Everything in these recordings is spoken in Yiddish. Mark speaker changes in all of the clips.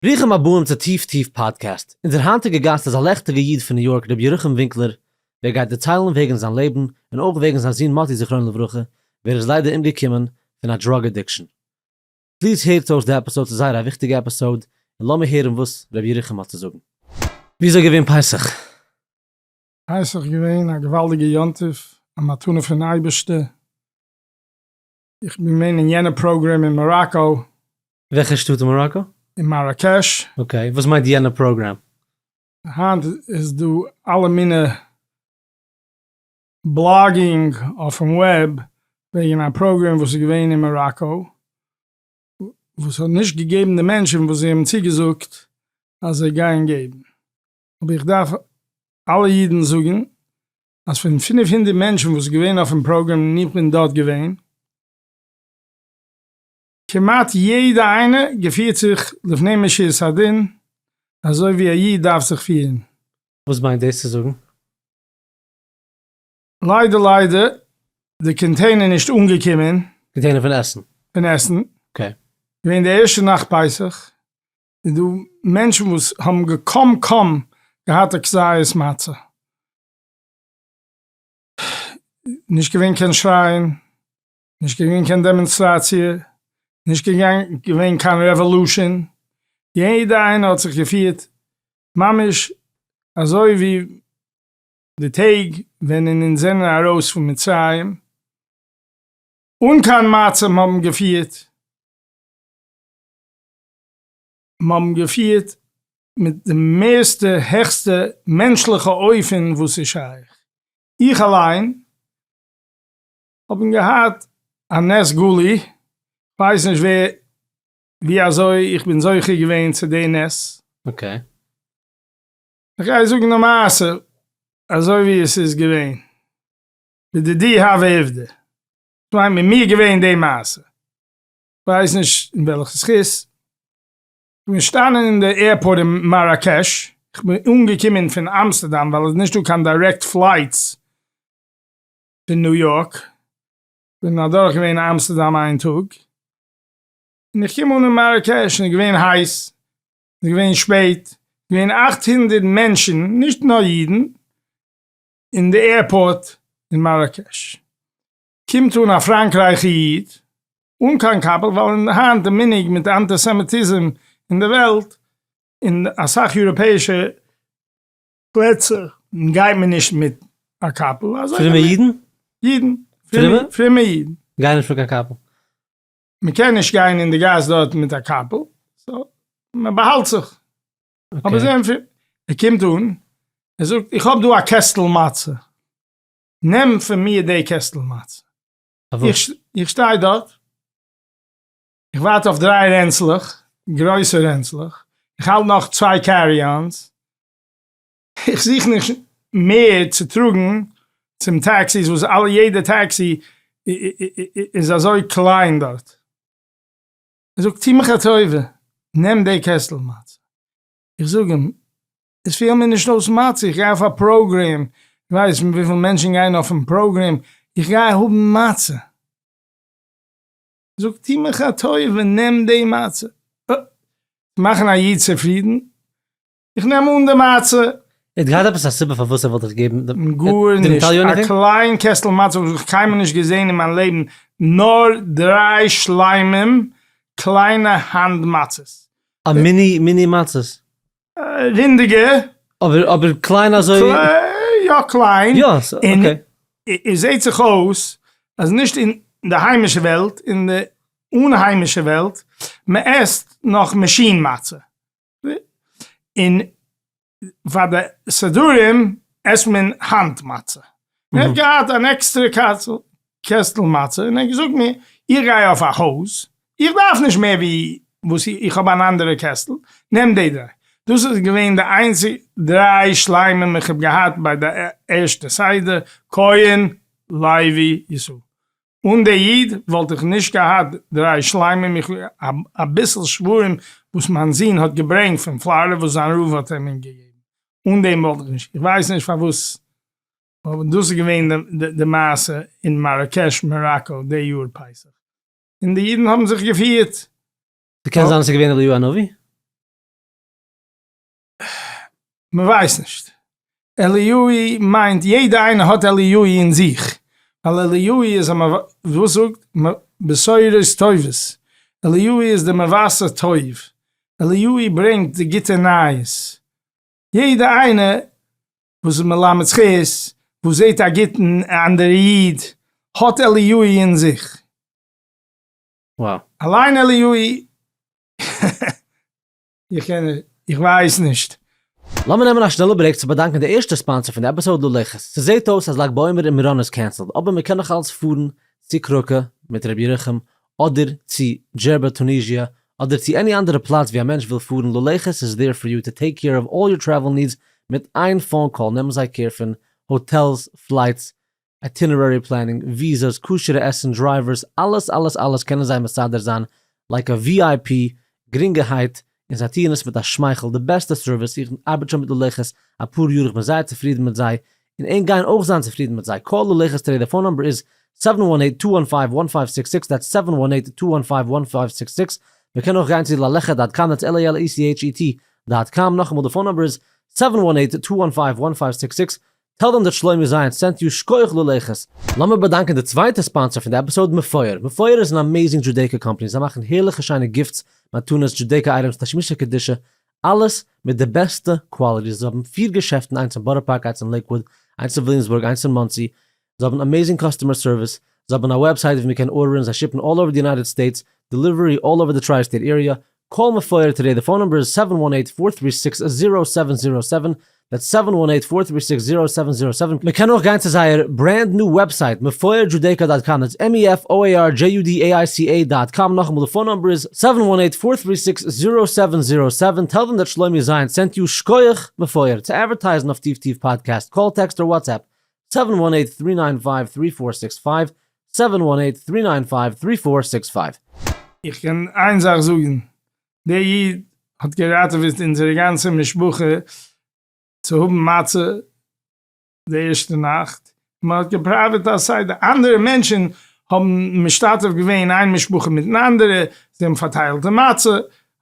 Speaker 1: ברוכים הבאים צו טיף טיף פאדקעסט, אונזער היינטיגע גאסט איז א לעכטיגע איד פון ניו יארק ר' ירוחם ווינקלער ווער גייט דערציילן וועגן זיין לעבן און אויך וועגן זיין זון מאטי זכרונו לברכה ווער איז ליידער אומגעקומען פון א drug addiction. Please הערטס אויס די episode ס'איז זייער א וויכטיגע episode און לאמיר הערן וואס ר' ירוחם האט צו זאגן. וויאזוי געווען פסח?
Speaker 2: פסח געווען א געוואלדיגע יום טוב, א מתנה פון אייבערשטער, איך בין געווען אין יענע פראגרעם אין מאראקא.
Speaker 1: וועלכע שטאט אין מאראקא?
Speaker 2: אין מאראקעש.
Speaker 1: Okay, וואס מיינט יענע פראגרעם?
Speaker 2: היינט איז דא אלע מינע blogging אויפן וועב וועגן א פראגרעם וואס איז געווען אין מאראקא וואס האט נישט געגעבן די מענטשן וואס זיי האבן צוגעזאגט אז זיי גייען געבן. אבער איך דארף אלע אידן זאגן אז פון 500 מענטשן וואס איז געווען אויפן פראגראם און איך בין דארט געווען, כמעט יעדע איינער געפירט זיך לפני משורת הדין אזוי ווי א איד דארף זיך פירן.
Speaker 1: וואס מיינט דאס צו זאגן?
Speaker 2: ליידער ליידער די container נישט אנגעקומען.
Speaker 1: Container פון עסן?
Speaker 2: פון עסן.
Speaker 1: Okay.
Speaker 2: געווען די ערשטע נאכט פסח, איז דא מענטשן וואס האבן געקוים קוים געהאט א כזית מצה. נישט געווען קיין שרייען, נישט געווען קיין דעמאנסטראציע, נישט געווען קיין revolution, יעדע איינער האט זיך געפירט ממש אזוי ווי די טעג ווען אונז זענען ארויס פון מצרים, אן קיין מצה האבן געפירט, מ'האבן געפירט מיט די מערסטע העכסטע מענטשליכע אופן וואס איז שייך. איך אליין האבן געהאט א נס גלוי, כ'ווייס נישט ווער ווי אזוי איך בין זוכה געווען צו די נס.
Speaker 1: Okay.
Speaker 2: איך גיי זאגן די מעשה אזוי ווי עס איז געווען, בדידי הוה עובדא, כ'מיין מיט מיר געווען די מעשה, כ'ווייס נישט אין וועלכע זכות, כ'בין געשטאנען אין די airport אין מאראקעש, כ'בין אנגעקומען פון אמסטערדאם ווייל עס איז נישטא קיין direct flights פון ניו יארק, כ'בין אדורך געווען אמסטערדאם איין טאג, און איך קום אן אין מאראקעש און עס איז געווען הייס, עס איז געווען שפעט, געווען 800 מענטשן, נישט נאר אידן, אין די airport אין מאראקעש. קומט אן א פראנקרייכע איד, אן קיין קאפל, ווייל היינט די מנהג מיט אנטיסעמיטיזם אין די וועלט, אין אסאך יוראפעישע פלעצער גייט מען נישט מיט א קאפל.
Speaker 1: פרומע אידן?
Speaker 2: אידן.
Speaker 1: פרומע?
Speaker 2: פרומע אידן.
Speaker 1: גייען נישט מיט קיין קאפל.
Speaker 2: מען קען נישט גיין אין די גאס דארט מיט א קאפל, so מען באהאלט זיך. אבער זיי זענען, ער קומט אן, ער זאגט איך האב דא א קעסטל מצה. נעם פון מיר די קעסטל מצה. איך שטיי דארט, איך ווארט אויף דריי רענצלעך, גרויסע רענצלעך, איך האלט נאך צוויי carry-ons, איך זוך נישט מער צו טראגן צום טעקסיס וואס אלע יעדע טעקסי איז אזוי קליין דארט. ער זאגט טו מיך א טובה, נעם די קעסטל מצה. איך זאג אים, עס פעלט מיר נישט אויס מצה, איך גיי אויף א פראגרעם, ווייסט וויפיל מענטשן גייען אויפן פראגרעם, איך גיי האבן מצה. זאגט טו מיך א טובה נעם די מצה. אה, מאכן א איד צופרידן, איך נעם אן די מצה.
Speaker 1: ער האט געהאט עפעס א סיבה פארוואס ער וואלט דיך געבן די.
Speaker 2: גארנישט, א קליין קעסטל מצה וואס איך קיינמאל נישט געזען אין מיין לעבן, נאר דריי שלימים קליינע האנט מצות.
Speaker 1: א mini mini מצות.
Speaker 2: רינדיגע.
Speaker 1: אבער אבער קליין אזוי.
Speaker 2: יא קליין.
Speaker 1: יא okay.
Speaker 2: און עס זעהט זיך אויס אז נישט אין די היימישע וועלט, אין די אנהיימישע וועלט, מען עסט נאך מאשין מצה. און פאר די סדרים עסט מען האנט מצה. ער האט געהאט אן עקסטערע קעסטל מצה און ער האט געזאגט מיר, איך גיי אויף א הויז, איך דארף נישט מער ווי וואס איך האב אן אנדערע קעסטל, נעם די דריי. דאס איז געווען די איינציגע דריי שלימים איך האב געהאט ביי די ערשטע סדר, כהן, לוי, ישראל. אן די איד וואלט איך נישט געהאט דריי שלימים, איך אביסל שברים וואס מיין זון האט געברענגט פון פלארידע וואס זיין רב האט אים געגעבן, אן דעם וואלט איך נישט, איך ווייס נישט פארוואס, אבער דאס איז געווען די מעשה אין מאראקעש מאראקא די יאר פסח, און די אידן האבן זיך געפירט.
Speaker 1: ס'קען זיין אז ס'איז געווען אליהו הנביא?
Speaker 2: מען ווייסט נישט. אליהו מיינט יעדע איינער האט אליהו אין זיך, ווייל אליהו איז א וואס זאגט בשורות טובות, אליהו איז די מבשר טוב, אליהו ברענגט די גוטע נייעס, יעדע איינער וואס איז מלמד זכות, וואס זעט א גוטן אנדערע איד, האט אליהו אין זיך.
Speaker 1: Wow.
Speaker 2: אליין אליהו איך קען נישט, איך ווייס נישט.
Speaker 1: לאמיר נעמען א שנעלע break צו באדאנקען די ערשטע sponsor פון די episode ללכת. ס'זעהט אויס אז לג בעומר אין מירון איז cancelled, אבער מ'קען נאך אלץ פארן צו קראקע מיט רבי ירוחם, אדער צו דזשערבא טוניזיע, אדער צו any אנדערע פלאץ ווי א מענטש וויל פארן, ללכת איז there for you to take care of all your travel needs, מיט איין phone call נעמען זיי care פון hotels, flights, itinerary planning, וויזאס, כשר'ע עסן, drivers, אלעס אלעס אלעס קענען זיי מסדר זיין like א VIP גרינגערהייט, און זיי טוען עס מיט א שמייכל, די בעסטע סערוויס, איך ארבעט שוין מיט ללכת אפאר יאר איך בין זייער צופרידן מיט זיי, און ענק גייען אויך זיין צופרידן מיט זיי, call ללכת today די phone number איז seven one eight two one five one five six six that's seven one eight two one five one five six six, מען קען אויך גיין צו ללכת dot com that's L A L E C H E T dot com, נאכאמאל די phone number איז seven one eight two one five one five six six, tell them that שלומי זיין sent you שכוח ללכת. לאמיר באדאנקען די צווייטע sponsor פון די episode מפואר. מפואר איז אן amazing Judaica company, זיי מאכן הערליכע שיינע gifts, מתנות, Judaica items, תשמישי קדושה, אלעס מיט די בעסטע quality, זיי האבן פיר געשעפטן איינס אין בארא פארק איינס אין לעיקוואוד, איינס אין וויליאמסבורג, איינס אין מאנסי, זיי האבן amazing customer service, זיי האבן א website ווי מ'קען order ען, זיי ship ן all over די United States, delivery all over די tri state area, call מפואר today, די phone number איז seven one eight four three six zero seven zero seven, that's seven one eight four three six zero seven zero seven, מ'קען אויך גיין צו זייער brand new website מפואר Judaica dot com, that's M E F O A R J U D A I C A dot com, נאכאמאל די phone number איז seven one eight four three six zero seven zero seven, tell them that שלומי זיין sent you, שקויעך מפואר, צו advertise ן אויף טיף טיף podcast, call text or WhatsApp, seven one eight three nine five three four six five, seven one eight three nine five three four six five.
Speaker 2: איך קען איין זאך זאגן, דער איד האט געראטעוועט אונזערע גאנצע משפחה צו האבן מצה די ערשטע נאכט, מען האט געפראוועט א סדר, אנדערע מענטשן האבן משתתף געווען איין משפחה מיטן אנדערע, זיי האבן פארטיילט די מצה,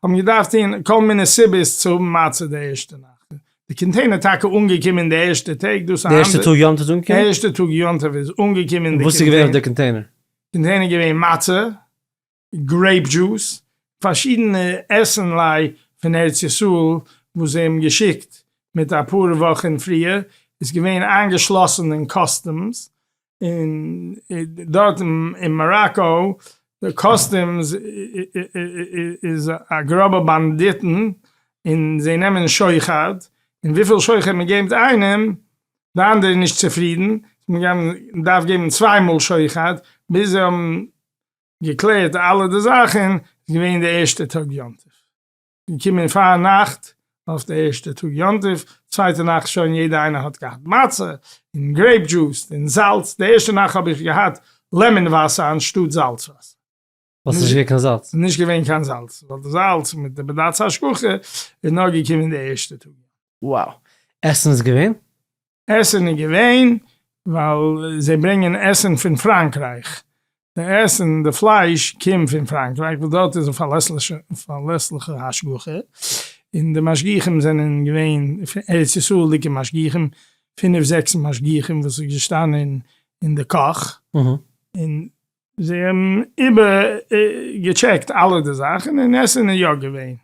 Speaker 2: האבן געדארפט טון כל מיני סיבות צו האבן מצה די ערשטע נאכט, די container טאקע אנגעקומען די ערשטע טעג, דאס
Speaker 1: די ערשטע טאג יום טוב איז אנגעקומען?
Speaker 2: די ערשטע טאג יום טוב איז אנגעקומען די
Speaker 1: וואס איז געווען אויף די container?
Speaker 2: container איז געווען מצה, grape juice, פארשידענע עסנליי פון ארץ ישראל וואס זיי האבן געשיקט מיט אפאר וואכן פריער, איז געווען איינגעשלאסן אין customs, און דארט אין מאראקא די customs איז א גראבע באנדיטן און זיי נעמען שוחד, און וויפיל שוחד מען געבט איינעם די אנדערע איז נישט צופרידן, מען דארף געבן צוויי מאל שוחד, ביז זיי האבן געקלערט אלע די זאכן איז געווען די ערשטע טאג יום טוב. געקומען פאר נאכט אויף די ערשטע טאג יום טוב, צווייטע נאכט שוין יעדע איינער האט געהאט מצה און grape juice און זאלץ, די ערשטע נאכט האב איך געהאט lemon וואסער אנשטאט זאלץ וואסער.
Speaker 1: ווייל ס'איז נישט געווען קיין זאלץ.
Speaker 2: נישט געווען קיין זאלץ, ווייל די זאלץ מיט די בד"ץ השגחה איז נאר געקומען די ערשטע טאג.
Speaker 1: Wow. עסן איז געווען?
Speaker 2: עסן איז געווען ווייל זיי ברענגען עסן פון פראנקרייך, די עסן, די פלייש קומט פון פראנקרייך וואס דארט איז א פארלעסליכע השגחה, און די משגיחים זענען געווען ארץ ישראל'דיגע משגיחים, פינף זעקס משגיחים וואס איז געשטאנען אין די קאך, און זיי האבן איבער געטשעקט אלע די זאכן און עסן איז יא געווען,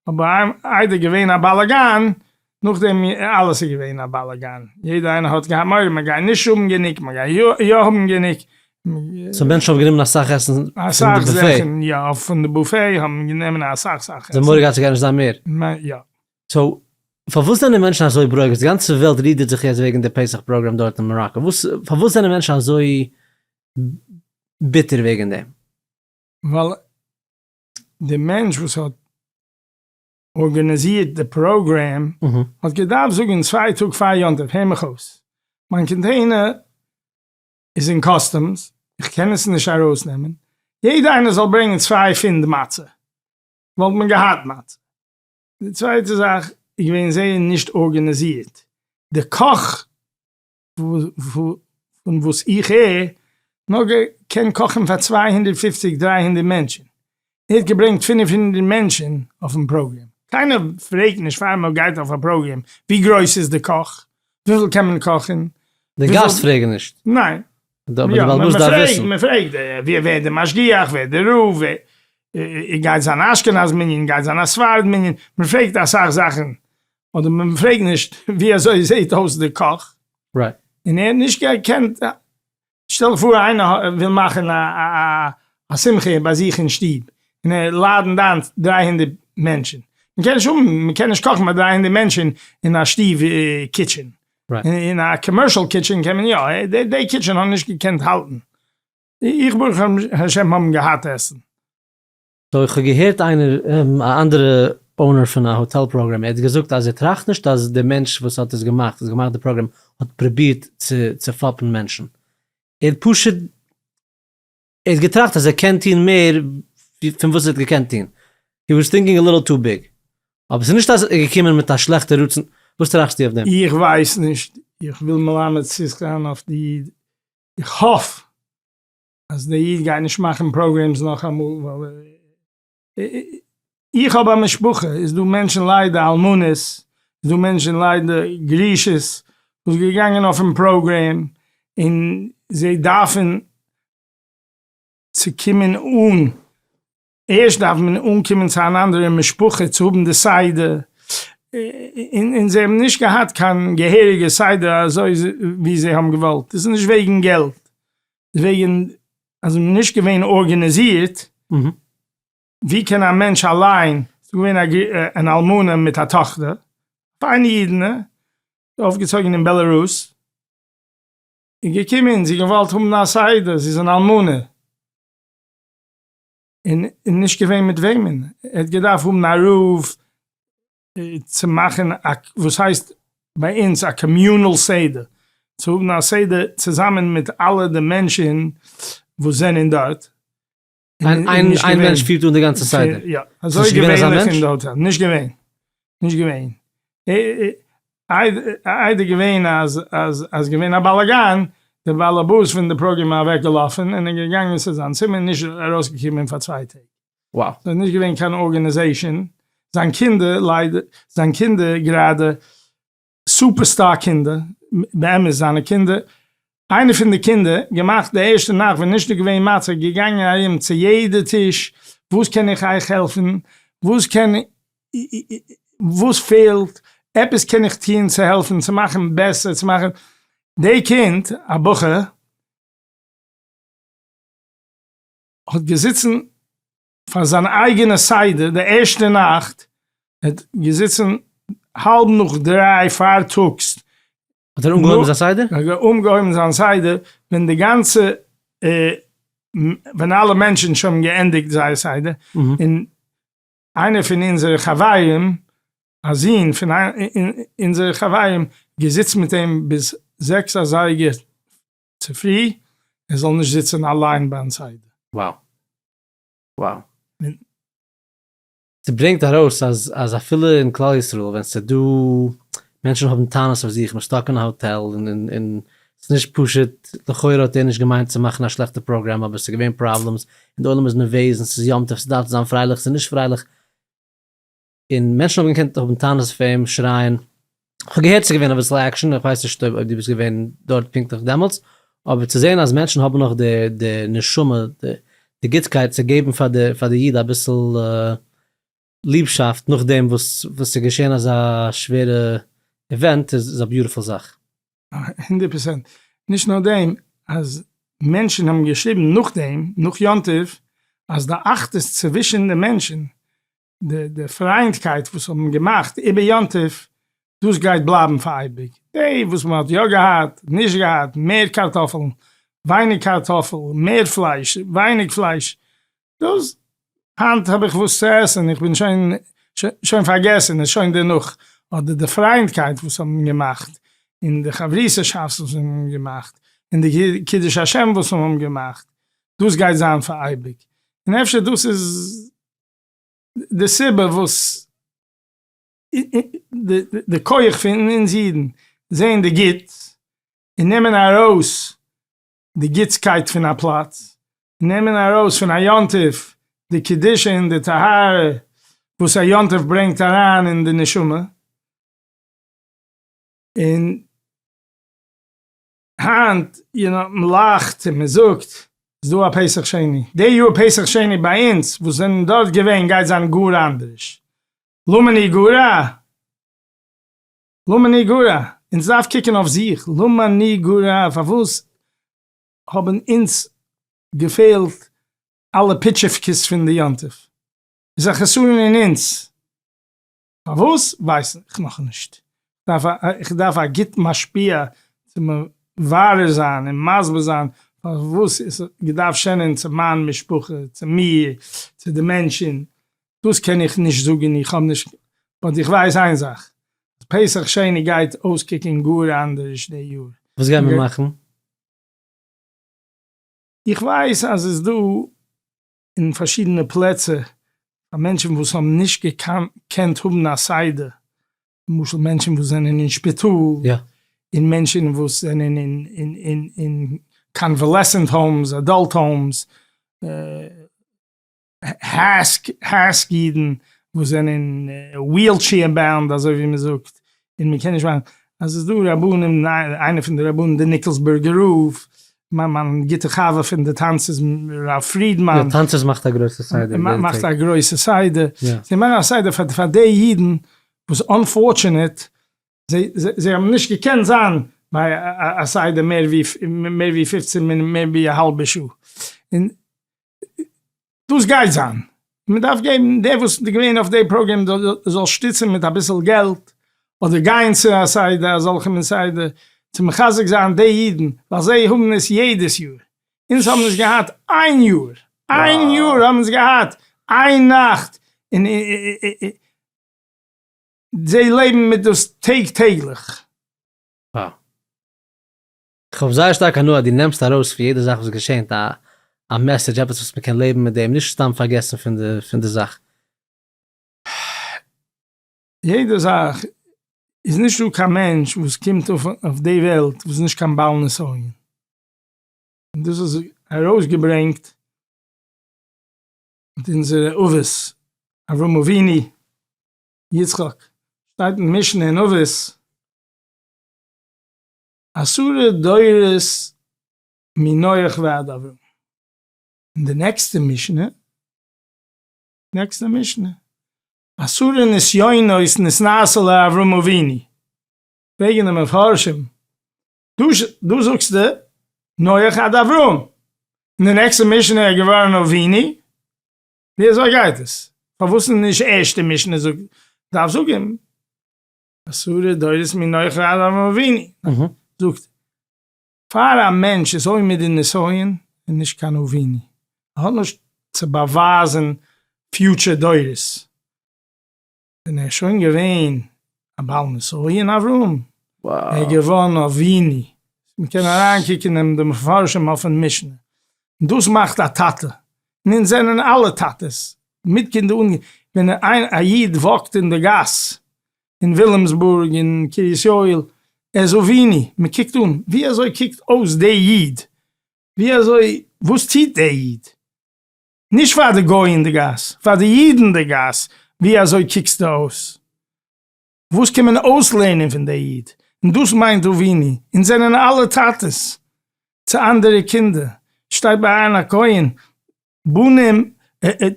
Speaker 2: אבער איידער געווען א באלאגאן, נאכדעם אלעס איז געווען א באלאגאן, יעדער איינער האט געהאט מורא מען גייט נישט האבן גענוג, מען גייט יא האבן גענוג.
Speaker 1: so מענטשן האבן גענומען אסאך עסן פון די
Speaker 2: אסאך זאכן יא, פון די buffet האבן גענומען אסאך סאך עסן.
Speaker 1: זיי האבן מורא געהאט ס'גייט נישט זיין מער.
Speaker 2: יא.
Speaker 1: so פארוואס זענען מענטשן אזוי ברוגז? די גאנצע וועלט רידערט זיך יעצט וועגן די פסח פראגראם דארט אין מאראקא, וואס פארוואס זענען מענטשן אזוי ביטער וועגן דעם?
Speaker 2: ווייל די מענטש וואס האט ארגאניזירט די פראגרעם האט געדארפט זאגן צוויי טאג פאר יום טוב, הער מיך אויס, מיין container איז אין customs, איך קען עס נישט ארויסנעמען, יעדע איינער זאל ברענגען צוויי פונט מצה, וואלט מען געהאט מצה. די צווייטע זאך איז געווען זייער נישט ארגאניזירט, די קאך פון וואס איך הער נאר קען קאכן פאר 250 300 מענטשן, ער האט געברענגט 500 מענטשן אויפן פראגרעם. קיינער פרעגט נישט פאר מען גייט אויף א פראגרעם, ווי גרויס איז די קאך? וויפיל קען מען קאכן?
Speaker 1: די גאסט פרעגן נישט.
Speaker 2: ניין.
Speaker 1: אבער די בעל הבית דארף וויסן.
Speaker 2: מען פרעגט, ווער די משגיח, ווער די רב, ווער גייט זיין א אשכנז מנין, גייט זיין א ספרד מנין, מען פרעגט אסאך זאכן, אדער מען פרעגט נישט ווי אזוי זעהט אויס די קאך.
Speaker 1: right.
Speaker 2: און ער האט נישט געקענט שטעל דיך פאר איינער וויל מאכן א שמחה ביי זיך אין שטוב, און ער לאדענט איין 300 מענטשן, מען קען נישט האבן, מען קען נישט קאכן פאר 300 מענטשן אין א שטוב kitchen, אין א commercial kitchen קען מען יא, די kitchen האט נישט געקענט האלטן, איך ברוך השם האבן געהאט עסן.
Speaker 1: so איך האב געהערט איינער א אנדערע owner פון א האטעל פראגראם ער האט געזאגט אז ער טראכט נישט אז די מענטש וואס האט עס געמאכט האט געמאכט די פראגראם האט פרובירט צו צו פאפן מענטשן ער האט פשוט ער האט געטראכט אז ער קען טון מער פון וואס ער האט געקענט טון he was thinking a little too big אבער ס'איז נישט אז ער איז געקומען מיט א שלעכטע רצון וואס טראכסטו אויף דעם?
Speaker 2: איך ווייס נישט איך וויל מלמד זכות זיין אויף די איד איך האף אז דער איד גייט נישט מאכן programs נאכאמאל ווייל איך האב א משפחה איז דא מענטשן ליידער אלמנות איז דא מענטשן ליידער גרושות וואס געגאנגען אויפן פראגרעם און זיי דארפן צו קומען אן ערשט דארף מען אנקומען צו אן אנדערע משפחה צו האבן די סדר, און זיי האבן נישט געהאט קיין געהעריגע סדר אזוי ווי זיי האבן געוואלט, עס איז נישט וועגן געלט, עס איז וועגן אז מען איז נישט געווען ארגאניזירט, ווי קען א מענטש אליין, ס'איז געווען אן אלמנה מיט א טאכטער, פיינע אידענע, אויפגעצויגן אין בעלארוס, איז געקומען, זי געוואלט האבן א סדר, זי איז אן אלמנה. און נישט געווען מיט וועמען, ער האט געדארפט האבן א רב צו מאכן א וואס הייסט ביי אונז א communal סדר, צו האבן א סדר צוזאמען מיט אלע די מענטשן וואס זענען דארט.
Speaker 1: איין מענטש פירט אן די גאנצע סדר?
Speaker 2: יא, אזוי געווענליך אין די האטעל, נישט געווען, נישט געווען, איידער געווען אז אז אז געווען א באלאגאן, דער באלעבאס פון די פראגראם איז אוועק געלאפען און איז געגאנגען צו זיין צימער און נישט ארויס געקומען פאר צוויי טעג.
Speaker 1: Wow.
Speaker 2: ס'איז נישט געווען קיין organization, זיין קינדער ליידער, זיין קינדער גראדע superstar קינדער, באמת זיינע קינדער, איינע פון די קינדער געמאכט די ערשטע נאכט ווען נישט איז געווען מצה געגאנגען ארום צו יעדע טיש, וואס קען איך אייך העלפן, וואס קען וואס פעלט, עפעס קען איך טון צו העלפן, צו מאכן בעסער, צו מאכן, די קינד, א בחור, האט געזיצן פאר זיין אייגענע סדר די ערשטע נאכט, ער האט געזיצן האלב נאך דריי פארטאגס.
Speaker 1: האט ער אנגעהויבן זיין סדר?
Speaker 2: ער האט אנגעהויבן זיין סדר ווען די גאנצע, ווען אלע מענטשן שוין האבן געענדיגט זייער סדר, און איינער פון אונזערע חברים, א זון פון אונזערע חברים, געזיצן מיט אים ביז זעקס אזייגער צופרי, ער זאל נישט זיצן אליין ביים סדר.
Speaker 1: Wow. Wow. ס'ברענגט ארויס אז אז אפילו אין כלל ישראל ווען ס'דא מענטשן האבן טענות אויף זיך, מ'איז stuck אין א האטעל און און ס'נישט פשוט, לכאורה האט ער נישט געמיינט צו מאכן א שלעכטע פראגראם אבער ס'איז געווען problems און די עולם איז נערוועז און ס'איז יום טוב ס'דארף זיין פרייליך ס'איז נישט פרייליך און מענטשן האבן געקענט האבן טענות אויף אים שרייען כ'האב געהערט ס'איז געווען אביסל action איך ווייס נישט אויב דו ביסט געווען דארט פונקטליך דעמאלטס אבער צו זען אז מענטשן האבן נאך די די נשמה די גוטסקייט צו געבן פאר די פאר די איד אביסל ליבשאפט נאכדעם וואס וואס ס'איז געשען אזא שווערע event איז א beautiful זאך.
Speaker 2: 100%. נישט נאר דעם, אז מענטשן האבן געשריבן נאכדעם, נאך יום טוב, אז די אחדות צווישן די מענטשן, די די פריינדקייט וואס האבן געמאכט איבער יום טוב, דאס גייט בלייבן פאר אייביג. די וואס מען האט יא געהאט, נישט געהאט, מער קארטאפלן, ווייניג קארטאפל, מער פלייש, ווייניג פלייש, דאס היינט האב איך וואס צו עסן, איך בין שוין שוין פארגעסן, איז שוין דערנאך, אדער די פריינדקייט וואס האבן געמאכט, און די חברותאשאפט וואס האבן געמאכט, און די קידוש השם וואס האבן געמאכט, דאס גייט זיין פאר אייביג, און אפשר דאס איז די סיבה וואס די כח פון אונז אידן זעהן די גוטס און נעמען ארויס די גוטסקייט פון א פלאץ, נעמען ארויס פון א יום טוב די קדושה און די טהרה. וואס א יום טוב ברענגט אריין אין די נשמה, און היינט you know מען לאכט און מען זאגט ס'איז דא א פסח שני, די יאר פסח שני ביי אונז וואס זענען דארט געווען גייט זיין גאר אנדערש, למה נגרע? למה נגרע? אונז דארף קוקן אויף זיך, למה נגרע? פארוואס האבן אונז געפעלט אלע פיטשעווקעס פון די יום טוב? איז א חסרון אין אונז. פארוואס ווייס איך נאכנישט, איך דארף א גוט משפיע צו מברר זיין און מסביר זיין פארוואס עס האט געדארפט שענען צו מיין משפחה, צו מיר, צו די מענטשן, דאס קען איך נישט זאגן, איך האב נישט, but איך ווייס איין זאך, אז פסח שני גייט אויסקוקן גאר אנדערש די יאר.
Speaker 1: וואס גייט מען מאכן?
Speaker 2: איך ווייס אז עס איז דא אין פארשידענע פלעצער פאר מענטשן וואס האבן נישט געקענט האבן א סדר, למשל מענטשן וואס זענען אין שפיטאל, און מענטשן וואס זענען אין convalescent homes, adult homes, HASC אידן וואס זענען wheelchair bound אזוי ווי מען זאגט, און מען קען נישט מאכן, אז עס איז דא רבנים, איינער פון די רבנים די ניקלסבורגער רב, מיין גוטע חבר פון די טאנצערס רב פרידמאן.
Speaker 1: יא, טאנצערס מאכט א גרויסע סדר.
Speaker 2: מאכט א גרויסע סדר, זיי מאכן א סדר פאר די אידן וואס unfortunate זיי האבן נישט געקענט זיין ביי א סדר מער ווי 15 מינוט מער ווי א האלבע שעה, און דאס גייט זיין, מען דארף געבן, דער וואס איז געווען אויף די פראגראם זאל שטיצן מיט אביסל געלט, אדער גיין צו א סדר, אזעלכע מין סדר, צו מחזק זיין די אידן, ווייל זיי האבן עס יעדעס יאר, אונז האבן עס געהאט איין יאר, איין יאר האבן אונז געהאט איין נאכט, און זיי לעבן מיט דאס טאג טעגליך.
Speaker 1: כ'האב זייער שטארק הנאה אז דו נעמסט ארויס פון יעדע זאך וואס געשענט א א message עפעס וואס מ'קען לעבן מיט דעם נישט סתם פארגעסן פון די פון די זאך.
Speaker 2: יעדע זאך איז נישט דא קיין מענטש וואס קומט אויף אויף די וועלט וואס איז נישט קיין בעל נסיון, און דאס איז ארויסגעברענגט מיט אונזערע אבות אברהם אבינו, יצחק, שטייט אין משנה אין אבות עשרה דורות מנוח ועד אברהם. אין די נעקסטע משנה, נעקסטע משנה, עשרה נסיונות נתנסה לאברהם אבינו, פרעגן די מפרשים, דא זאגסטו נוח עד אברהם, אין די נעקסטע משנה איז געווארן אבינו, ווי אזוי גייט עס? פארוואס איז נישט ערשטע משנה זאגט דארף זאגן עשרה דורות מנוח ועד אברהם אבינו, זאגט פאר א מענטש איז עומד אין נסיון איז נישט קיין אבינו, ער האט נישט צו באווייזען future דורות, ווען ער איז שוין געווען א בעל נסיון אברהם, ער איז געווארן אבינו, מען קען אריינקוקען אין די מפרשים אויפן משנה, און דאס מאכט א טאטע, און אונז זענען אלע טאטעס, מיט קינדער אן ווען א איד walk ט אין די גאס אין ווילימסבורג אין קרית יואל, ער איז אבינו, מען קוקט אן ווי אזוי קוקט אויס די איד, ווי אזוי וואס טוט די איד, נישט פאר די גוי אין די גאס, פאר די איד אין די גאס, ווי אזוי קוקסטו אויס, וואס קען מען אויסלערנען פון די איד, און דאס מיינט אבינו, אונז זענען אלע טאטעס צו אנדערע קינדער, שטייט ביי אהרן הכהן, בנים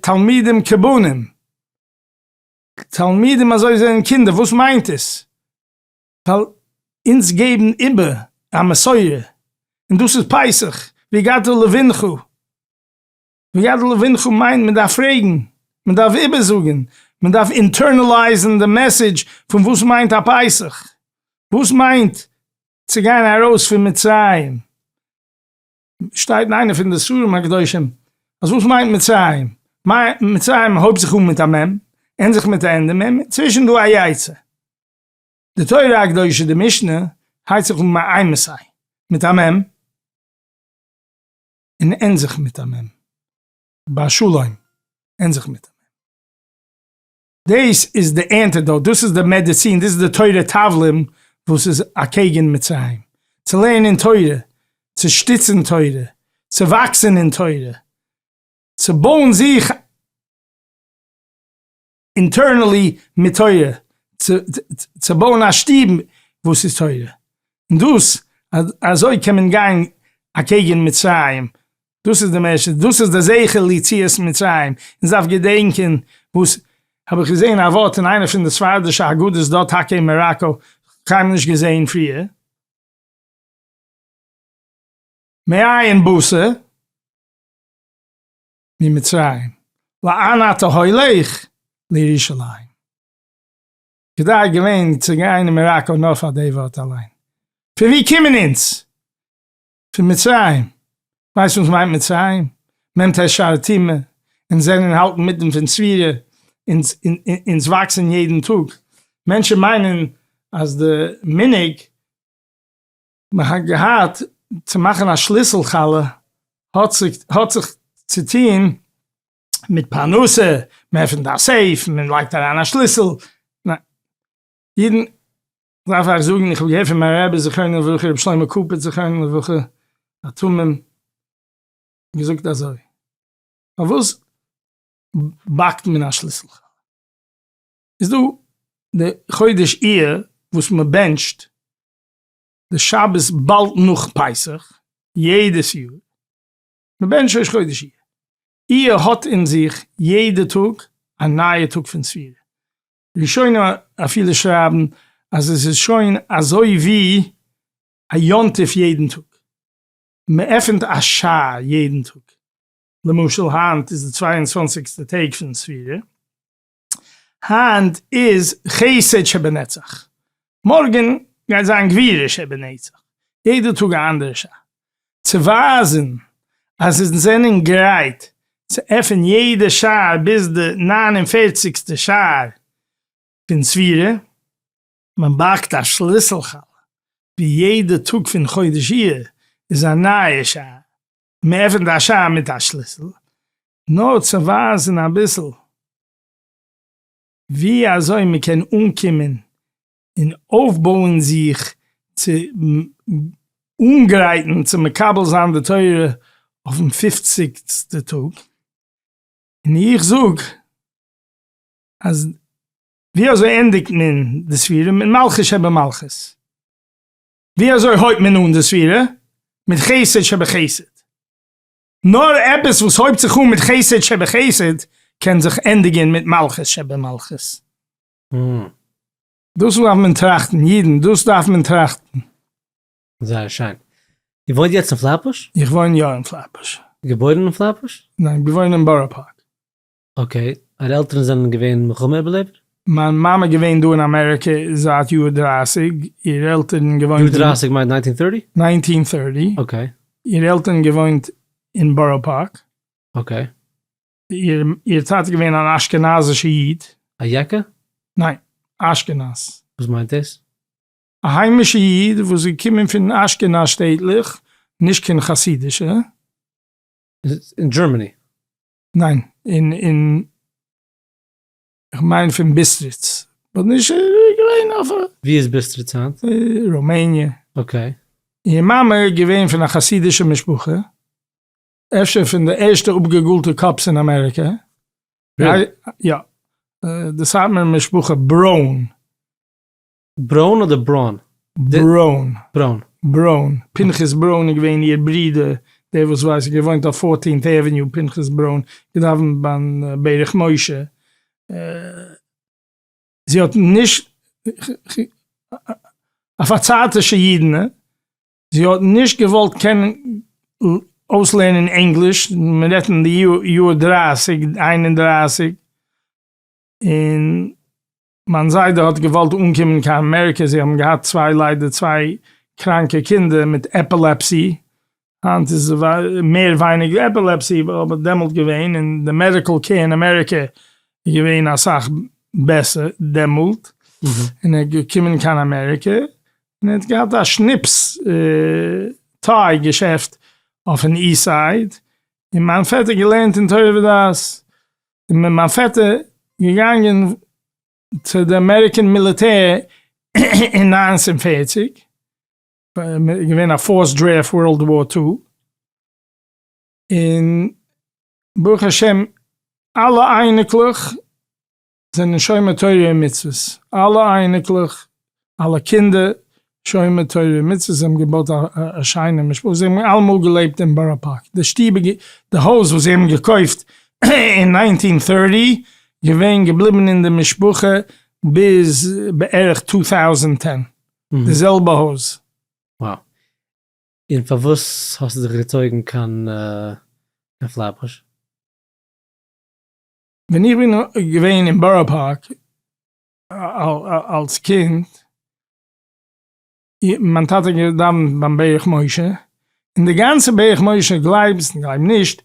Speaker 2: תלמידים כבנים, תלמידים אזוי זענען קינדער, וואס מיינט עס? ווייל אונז געבן איבער א מסורה, און דאס איז פסח, והגדת לבנך, והגדת לבנך מיינט מען דארף פרעגן, מען דארף איבערזאגן, מען דארף internalize ן די message פון וואס מיינט א פסח, וואס מיינט צו גיין ארויס פון מצרים, שטייט אין איינע פון די ספרים הקדושים אז וואס מיינט מצרים? מצרים הויבט זיך אן מיט א מ', ענדיגט זיך מיט א ענדע מ', צווישן דא א יצא. די תורה הקדושה די משנה הייבט זיך אן מאימתי מיט א מ' און ענדיגט זיך מיט א מ', ביי שלום ענדיגט זיך מיט א מ'. דאס איז די antidote, דאס איז די מעדיצין, דאס איז די תורה תבלין וואס איז אקעגן מצרים. צו לערנען תורה, צו שטיצן תורה, צו וואקסן אין תורה, צו בויען זיך. Internally מיט תורה, צו בויען א שטוב וואס איז תורה, און דאס אזוי קען מען גיין אקעגן מצרים, דאס איז די מערסטע, דאס איז די זכר ליציאת מצרים, אונז דארף געדענקען וואס, האב איך געזען א ווארט אין איינע פון די ספרדישע הגדות דארט טאקע אין מאראקא, קיינמאל נישט געזען פריער, מאין באת ממצרים, לאן אתה הולך לירושלים. כדאי געווען צו גיין אין מאראקא נאר פאר די ווארט אליין. פון ווי קומען אונז? פון מצרים. ווייסט וואס מיינט מצרים? מ"ט שערי טומאה, אונז זענען האלטן מיטן פון ספירה, אונז אונז וואקסן יעדן טאג. מענטשן מיינען אז די מנהג מען האט געהאט צו מאכן א שליסל חלה האט האט זיך צו טוהן מיט פרנסה, מען עפענט א safe, מען לייגט אריין א שליסל, ניין, אידן, דארף אייך זאגן, איך האב געהערט פון מיין רבי זכרונו לברכה רבי שלמה קאפעט זכרונו לברכה, א תמים, געזאגט אזוי, פארוואס באקט מען א שליסל חלה? איז דא די חודש אייר וואס מען בענטשט די שבת באלד נאך פסח יעדעס יאר, מען בענטשט ראש חודש אייר, אייר האט אין זיך יעדע טאג א נייע טאג פון ספירה, ראשונים אפילו שרייבן אז עס איז שוין אזוי ווי א יום טוב יעדן טאג, מען עפענט א שער יעדן טאג, למשל היינט איז די צוויי און צוואנציגסטע טעג פון ספירה, היינט איז חסד שבנצח, מארגן גייט זיין גבורה שבנצח, יעדע טאג א אנדערע שעה, צו ווייזן אז אונז זענען גרייט צו עפען יעדע שער ביז די ניין און פערציגסטע שער פון ספירה. מען באקט א שליסל חלה ווי יעדע טאג פון חודש אייר איז א נייע שער, מען עפענט א שער מיט א שליסל, נאר צו ווייזן אביסל ווי אזוי מען קען אנקומען און אויפבויען זיך צו אנגרייטן צו מקבל זיין די תורה אויפן פופציגסטע טאג, און איך זאג אז ווי אזוי ענדיגט מען די ספירה? מיט מלכות שבמלכות. ווי אזוי הויבט מען אן די ספירה? מיט חסד שבחסד. נאר עפעס וואס הויבט זיך אן מיט חסד שבחסד קען זיך ענדיגען מיט מלכות שבמלכות. דאס דארף מען טראכטן, אידן, דאס דארף מען טראכטן.
Speaker 1: זייער שיין. איר וואוינט יעצט אין פלעטבוש?
Speaker 2: איך וואוין יא אין פלעטבוש.
Speaker 1: געבוירן אין פלעטבוש?
Speaker 2: ניין, געוואוינט אין בארא פארק.
Speaker 1: Okay, אייערע עלטערן זענען געווען מלחמה איבערלעבער?
Speaker 2: מיין מאמע געווען דא אין אמעריקע זייט יאר 30, איר עלטערן געוואוינט
Speaker 1: אין. יאר 30 מיינט 1930?
Speaker 2: 1930.
Speaker 1: Okay.
Speaker 2: איר עלטערן געוואוינט אין בארא פארק.
Speaker 1: Okay.
Speaker 2: איר טאטע געווען אן אשכנזישע איד.
Speaker 1: א יעקע?
Speaker 2: ניין, אשכנז.
Speaker 1: וואס מיינט דאס?
Speaker 2: א היימישע איד וואס איז געקומען פון אשכנז שטעטלעך, נישט קיין חסידישע.
Speaker 1: אין Germany?
Speaker 2: ניין, אין אין כ'מיין פון ביסטריץ, but נישט געווען אויף א.
Speaker 1: ווי איז ביסטריץ היינט?
Speaker 2: רומעניע.
Speaker 1: Okay.
Speaker 2: איר מאמע איז געווען פון א חסידישע משפחה, אפשר פון די ערשטע אפגעגאלטע קאפס אין אמעריקע. יא. די סאטמאר משפחה ברוין.
Speaker 1: ברוין אדער בראון?
Speaker 2: ברוין.
Speaker 1: ברוין.
Speaker 2: ברוין. פנחס ברוין איז געווען איר ברודער, דער וואס ווייסט, געוואוינט אויף Fourteenth Avenue, פנחס ברוין, געדאווענט ביים ברך משה. זי האט נישט, א פארצייטישע אידענע, זי האט נישט געוואלט קענען אויסלערנען ענגליש, מען רעדט אין די יאר דרייסיג, איין און דרייסיג, און מיין זיידע האט געוואלט אנקומען קיין אמעריקע, זיי האבן געהאט צוויי ליידער צוויי קראנקע קינדער מיט epilepsy, היינט איז מער ווייניגער epilepsy אבער דעמאלט געווען, און די medical care אין אמעריקע איז געווען אסאך בעסער דעמאלט, און ער איז געקומען קיין אמעריקע, און ער האט געהאט א שניפס טיי געשעפט אויפן East Side, און מיין פעטער געלערנט אין תורה ודעת, און מיט מיין פעטער געגאנגען צו די American מיליטער אין 1940, געווען א forced draft World War Two, און ברוך השם אלע אייניקלעך. זענען שומר תורה און מצוות, אלע אייניקלעך, אלע קינדער, שומר תורה און מצוות, זיי האבן געבויט א שיינע משפחה, זיי האבן אלעמאל געלעבט אין בארא פארק, די שטוב, די הויז וואס זיי האבן געקויפט אין nineteen thirty, געווען געבליבן אין די משפחה ביז בערך 2010, די זעלבע הויז.
Speaker 1: Wow. און פארוואס האסטו זיך געצויגן קיין פלעטבוש?
Speaker 2: ווען איך בין געווען אין בארא פארק אלס קינד, מיין טאטע האט געדאווענט ביים ברך משה, און די גאנצע ברך משה, גלייבסט און גלייב נישט,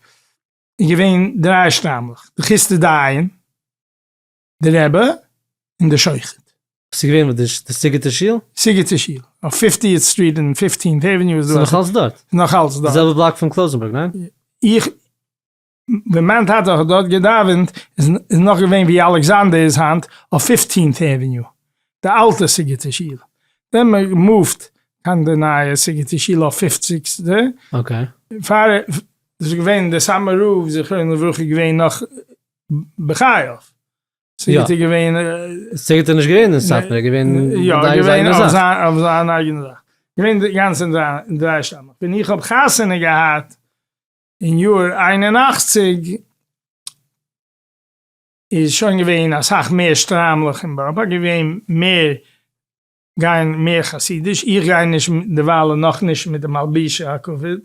Speaker 2: איז געווען דריי שטריימלעך, די חוסטער דיין, די רבי, און די שוחט.
Speaker 1: וואס איז געווען מיט די סיגוט'ער שול?
Speaker 2: סיגוט'ער שול, אויף Fiftieth Street און Fifteenth Avenue איז דא.
Speaker 1: ס'איז נאך אלץ דארט?
Speaker 2: ס'איז נאך אלץ דארט.
Speaker 1: די זעלבע בלאק פון קלויזענבורג, ניין?
Speaker 2: איך, ווען מיין טאטע האט דארט געדאווענט איז נאך געווען ווי אלעקסאנדער איז היינט אויף Fifteenth Avenue, די אלטע סיגוט'ער שול, then מען מופט קיין די נייע סיגוט'ער שול אויף פופציגסטע, פאר דאס איז געווען די סאמע רב זכרונו לברכה איז געווען נאך בחייו, סיגוט'ער געווען.
Speaker 1: סיגוט'ער נישט געווען אין סאטמאר, געווען
Speaker 2: יא געווען אויף זיין אייגענע זאך, געווען די גאנצע דריי שטאמען, ווען איך האב חתונה געהאט אין יאר 81 איז שוין געווען אסאך מער שטריימלעך אין בארא פארק, געווען מער גייען מער חסידיש, איך גיי נישט דערוויילע נאכנישט מיט די מלבישי הכבוד.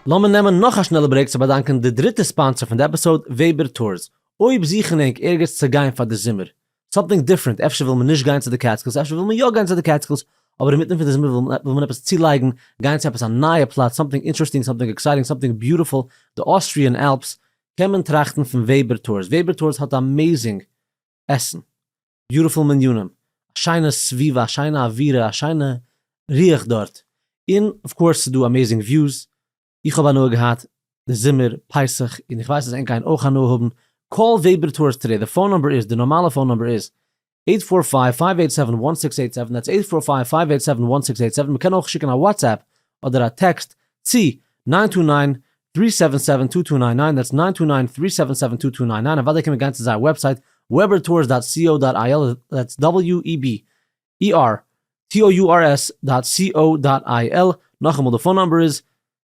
Speaker 1: לאמיר נעמען נאך א שנעלע break צו באדאנקען די דריטע sponsor פון די episode, Weber Tours. אויב זוכן ענק ערגעץ צו גיין פאר די זומער, something different, אפשר וויל מען נישט גיין צו די קעטסקילס, אפשר וויל מען יא גיין צו די קעטסקילס, אבער אינמיטן פון די זומער וויל מען עפעס צולייגן, גיין צו עפעס א נייע פלאץ, something interesting, something exciting, something beautiful, די Austrian Alps, קען מען טראכטן פון Weber Tours, Weber Tours האט amazing עסן, beautiful מנינים, א שיינע סביבה, א שיינע אווירה, א שיינע רוח דארט, און of course ס'איז דא amazing views, איך האב הנאה געהאט די זומער, פסח, און איך ווייס אז ענק גייען אויך הנאה האבן, call Weber Tours today, די phone number איז, די נארמאלע phone number איז, eight four five, five eight seven, one six eight seven, that's eight four five, five eight seven, one six eight seven, מ'קען אויך שיקן א WhatsApp אדער א טעקסט צו nine two nine, three seven seven, two two nine nine, that's nine two nine, three seven seven, two two nine nine, אוודאי קען מען גיין צו זייער website, Weber Tours dot co dot il, that's W E B E R T O U R S dot C O dot I L, נאכאמאל די phone number איז,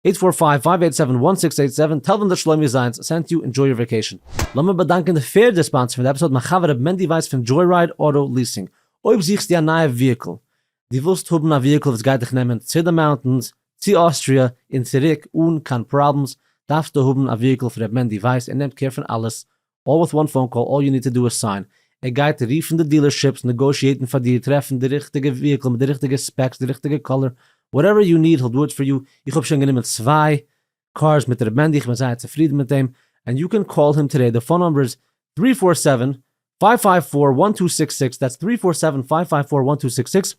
Speaker 1: eight four five, five eight seven, one six eight seven, tell them that שלומי זיינס sent you, enjoy your vacation. לאמיר באדאנקען די פערדע sponsor פון די episode מיין חבר ר' מענדי ווייס פון Joyride Auto Leasing. אויב זוכסטו א נייע vehicle, דו ווילסט האבן א vehicle וואס גייט דיך נעמען צו די mountains, צו אוסטריע, און צוריק אן קיין problems, דארפסטו האבן א vehicle פון ר' מענדי ווייס, ער נעמט care פון אלעס, all with one phone call, all you need to do is sign. ער גייט רופן די dealerships, negotiate ן פאר דיר, טרעפן די ריכטיגע vehicle מיט די ריכטיגע specs, די ריכטיגע color, whatever you need, he'll do it for you. איך האב שוין גענומען צוויי cars מיט ר' מענדי, איך בין זייער צופרידן מיט דעם, and you can call him today, די phone number איז three four seven, five five four, one two six six, that's three four seven, five five four, one two six six.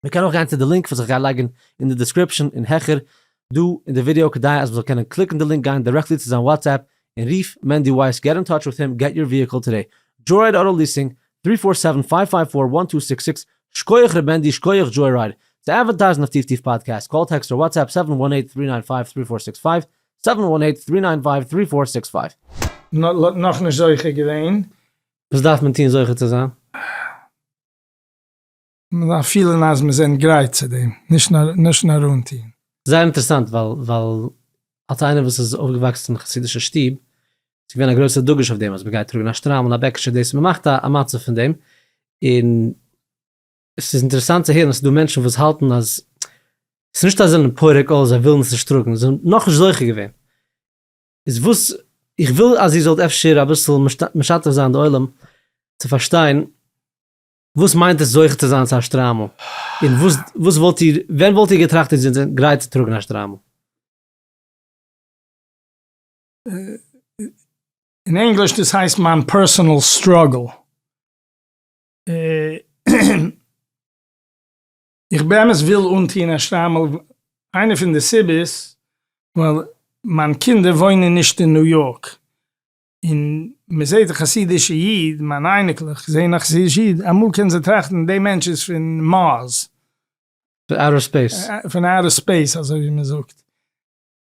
Speaker 1: מען קען אויך גיין צו די link וואס איך גיי לייגן אין די description און העכער דא אין די ווידעא כדי אז מען זאל קענען קליקן די link גיין directly צו זיין WhatsApp און רוף מענדי ווייס get in touch with him get your vehicle today Joyride Auto Leasing three four seven five five four one two six six שקויעך ר' מענדי שקויעך Joyride צו advertise ן אויף טיף טיף פאדקעסט call text אר WhatsApp seven one eight three nine five three four six five seven one eight three nine five three four six five.
Speaker 2: נאכנישט זוכה געווען.
Speaker 1: וואס דארף מען טון זוכה צו זיין?
Speaker 2: מען דארף פילען אז מען זענט גרייט צו דעם, נישט נאר נישט נאר אנטוהן.
Speaker 1: זייער אינטערעסאנט ווייל ווייל אלס איינער וואס איז אויפגעוואקסן אין חסידישע שטוב איז געווען א גרויסע דגוש אויף דעם אז מען גייט טראגן א שטריימל און א בעקיטשע דאס מען מאכט א מצב פון דעם און עס איז אינטערעסאנט צו הערן אז ס'איז דא מענטשן וואס האלטן אז ס'איז נישט אז זיי זענען פורק עול זיי ווילן עס נישט טראגן זיי זענען נאכנישט זוכה געווען איז וואס איך וויל אז איר זאלט אפשר אביסל משתף זיין די עולם צו פארשטיין וואס מיינט עס זוכה צו זיין צו א שטריימל? און וואס וואס וואלט איר, ווען וואלט איר געטראכט איר זענט גרייט צו טראגן א שטריימל?
Speaker 2: אין ענגליש דאס הייסט מיין personal struggle. איך באמת וויל אנטוהן א שטריימל, איינע פון די סיבות ווייל מיין קינדער וואוינען נישט אין ניו יארק, און מען זעט א חסידישע איד, מיינע אייניקלעך זעען א חסידישע איד, אמאל קענען זיי טראכטן די מענטש איז פון Mars.
Speaker 1: פון outer space.
Speaker 2: פון outer space אזוי ווי מען זאגט.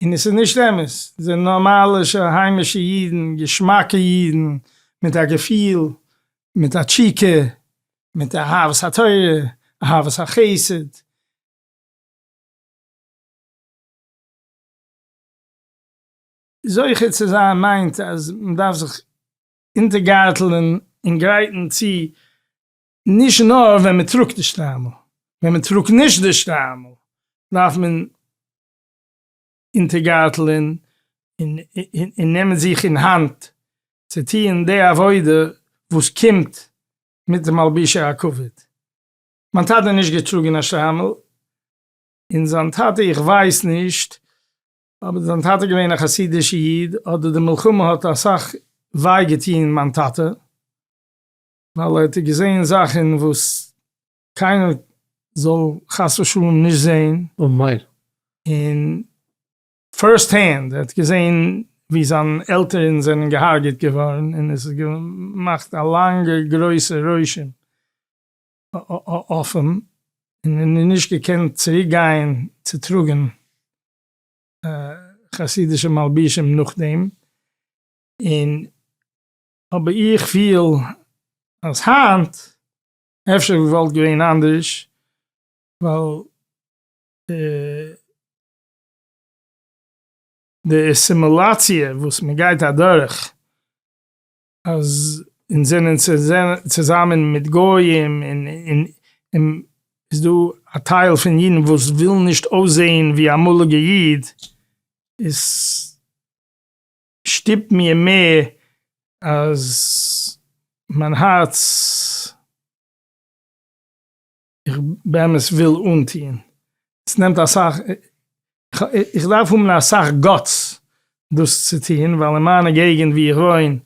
Speaker 2: און עס איז נישט אמת, זיי זענען נארמאלישע היימישע אידן, געשמאקע אידן, מיט א געפיל. מיט א תשוקה, מיט אהבת התורה, אהבת החסד. זוכה צו זיין מיינט אז מען דארף זיך אונטערגארטלען און גרייטן צו נישט נאר ווען מען טראגט די שטריימל, ווען מען טראגט נישט די שטריימל דארף מען אונטערגארטלען און נעמען זיך אין האנט צו טוען די עבודה וואס קומט מיט די מלבישי הכבוד. מיין טאטע האט נישט געטראגען א שטריימל, און זיין טאטע איך ווייס נישט, אבער זיין טאטע געווען א חסידישע איד, אדער די מלחמה האט אסאך וויי געטוהן מיין טאטע, ווייל ער האט געזעהן זאכען וואס קיינער זאל חס ושלום נישט זעהן.
Speaker 1: אמן.
Speaker 2: און first hand, ער האט געזעהן ווי זיין עלטערן זענען געהארגעט געווארן, און עס האט געמאכט א לאנגע גרויסע רושם אויף אים, און ער האט נישט געקענט צוריק גיין צו טראגען חסידישע מלבישים נאכדעם, און אבער איך פיל אז היינט אפשר וואלט געווען אנדערש, ווייל די אסימילאציע וואס מען גייט אדורך, אז אונז זענען צוזאמען מיט גויים און איז דא א טייל פון אידן וואס ווילן נישט אויסזעהן ווי אמאליגע איד, עס שטופט מיר מער אז מיין הארץ איך באמת וויל אנטוהן, עס נעמט אסאך, איך דארף האבן אסאך guts דאס צו טוהן, ווייל אין מיינע געגענט ווי איך וואוין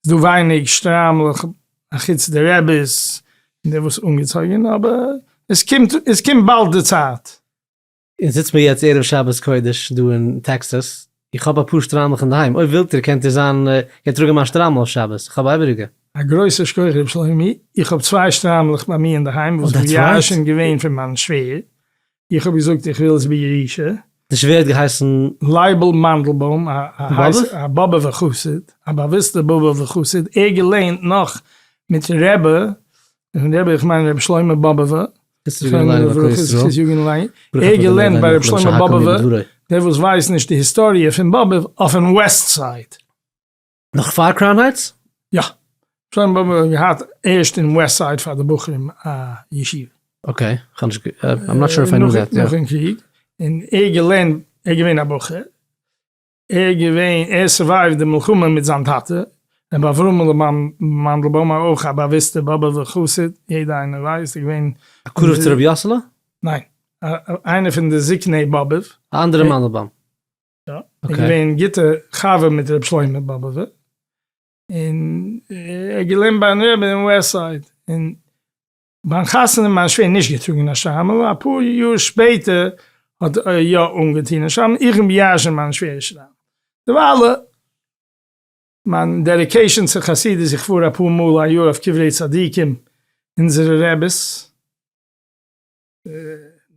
Speaker 2: איז דא ווייניג שטריימלעך אחוץ די רעביס און די וואס אנגעצויגען, אבער עס קומט עס קומט באלד די צייט.
Speaker 1: אונז זיצט מיר יעצט ערב שבת קודש דא אין טעקסאס, איך האב אפאר שטריימלעך אינדערהיים, אויב ווילט איר קענט איר זיין, קענט טראגען מיין שטריימל אויף שבת, איך האב א איבעריגע.
Speaker 2: א גרויסע שכוח ר' שלומי, איך האב צוויי שטריימלעך ביי מיר אינדערהיים וואס איז ירשן געווען פון מיין שווער, איך האב געזאגט איך וויל עס בירושה.
Speaker 1: די שווער האט געהייסן?
Speaker 2: לייבל מאנדלבוים, א באבעווער חסיד, א באוויסטער באבעווער חסיד, ער געלערנט נאך מיט רבי, און רבי איך מיין רבי שלמה באבעווער, ער געלערנט ביי רבי שלמה באבעווער, דער וואס ווייסט נישט די היסטאריע פון באבוב, אויפן west side.
Speaker 1: נאך פאר קראון הייטס?
Speaker 2: יא. שלמה באבובער האט געהאט ערשט אין west side פאר די בחורים א ישיבה.
Speaker 1: okay, כ'האב נישט גע, I'm not sure if I knew that, יא.
Speaker 2: נאכן קריג, און ער געלערנט, ער געווען א בחור, ער געווען, ער survive ט די מלחמה מיט זיין טאטע, רבי אברהמ'לע מאנדלבוים, אויך א באוויסטער באבובער חסיד, יעדער איינער ווייסט, איז געווען.
Speaker 1: א קרוב צו רבי יאסעלע?
Speaker 2: ניין, איינער פון די זקני באבוב.
Speaker 1: א אנדערע מאנדלבוים.
Speaker 2: יא, ער איז געווען גוטע חבר מיט רבי שלמה באבובער, און ער האט געלערנט ביים רבי אין west side, און ביים חתונה מיין שווער נישט געטראגן א שטריימל, אפאר יאר שפעטער האט ער יא אנגעטון א שטריימל, איך בין בירש'ן מיין שווער'ס שטריימל. דערווייל מיין dedication צו חסידות, איך פאר אפאר מאל א יאר אויף קברי צדיקים, אונזערע רעביס,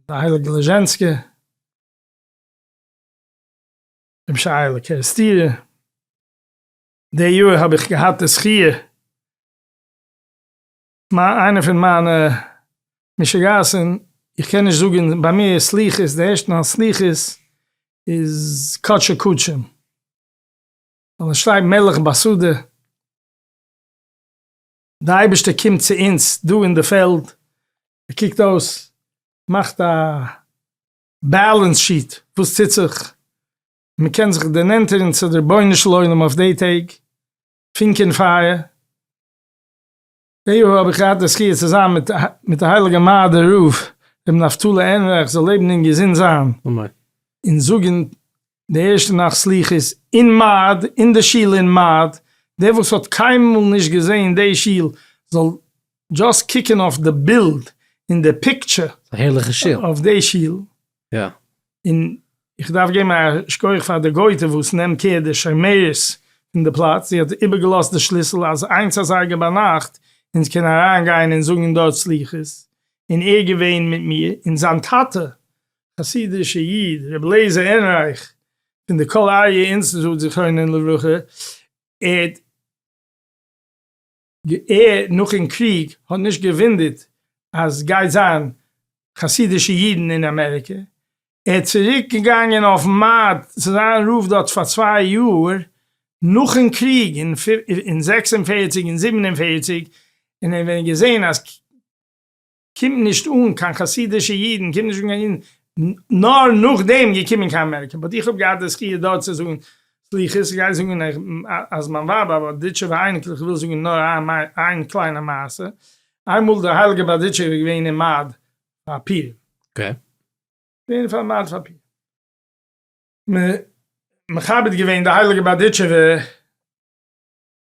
Speaker 2: די הייליגע ליזשענסקער, רבי שייעלע קערעסטירער, די יאר האב איך געהאט די זכי', איינע פון מיינע משוגעת'ן, איך קען נישט זאגען, ביי מיר איז סליחות, די ערשטע נאכט סליחות איז קדשי קדשים, ווייל עס שטייט מלך בשדה, די אייבערשטער קומט צו אונז דא אין די פעלד, ער קוקט אויס, מאכט א balance sheet וואס טוט זיך, מען קען זיך דערנענטערן צו די רבונו של עולם אויף די טעג, פונקען פייער. די יאר האב איך געהאט די זכי' צו זיין מיט די הייליגע מאדער רב רבי נפתלי עהרנרייך זאל לעבן און געזונט זיין,
Speaker 1: אמן.
Speaker 2: און זאגן די ערשטע נאכט סליחות אין מאד, אין די שול אין מאד, דער וואס האט קיינמאל נישט געזען די שול זאל just קוקן אויף די בילד און די picture.
Speaker 1: א הערליכע שול.
Speaker 2: אויף די שול.
Speaker 1: יא.
Speaker 2: און איך דארף געבן א שכוח פאר די גויטע וואס נעמט קער די שומרת פון די פלאץ, זי האט איבערגעלאזט די שליסל אז איינס אזייגער ביינאכט אונז קען אריין גיין און זאגן דארט סליחות, און ער געווען מיט מיר און זיין טאטע חסידישע איד ר' לעזער עהרנרייך פון די קול אריה אינסטיטוט זכרונו לברכה, ער האט. ער נאכן קריג האט נישט געווינדערט אז גייט זיין חסידישע אידן אין אמעריקע, ער איז צוריק געגאנגען אויף מאד צו זיין רב דארט פאר צוויי יאר נאכן קריג אין 46 און 47, און ער ווען געזען אז קומט נישט אן קיין חסידישע אידן, קומט נישט אן קיין אידן, נאר נאכדעם געקומען קיין אמעריקע, but איך האב געהאט די זכי' דארט צו זאגן סליחות, איך גיי זאגן אז מיין ווייב א בארדיטשובער אייניקל, איך וויל זאגן נאר איין קליינע מעשה, איינמאל דער הייליגער בארדיטשובער איז געווען אין מאד פאר פורים, געווען פאר מאד פאר פורים, מען מכבד געווען די הייליגע בארדיטשובער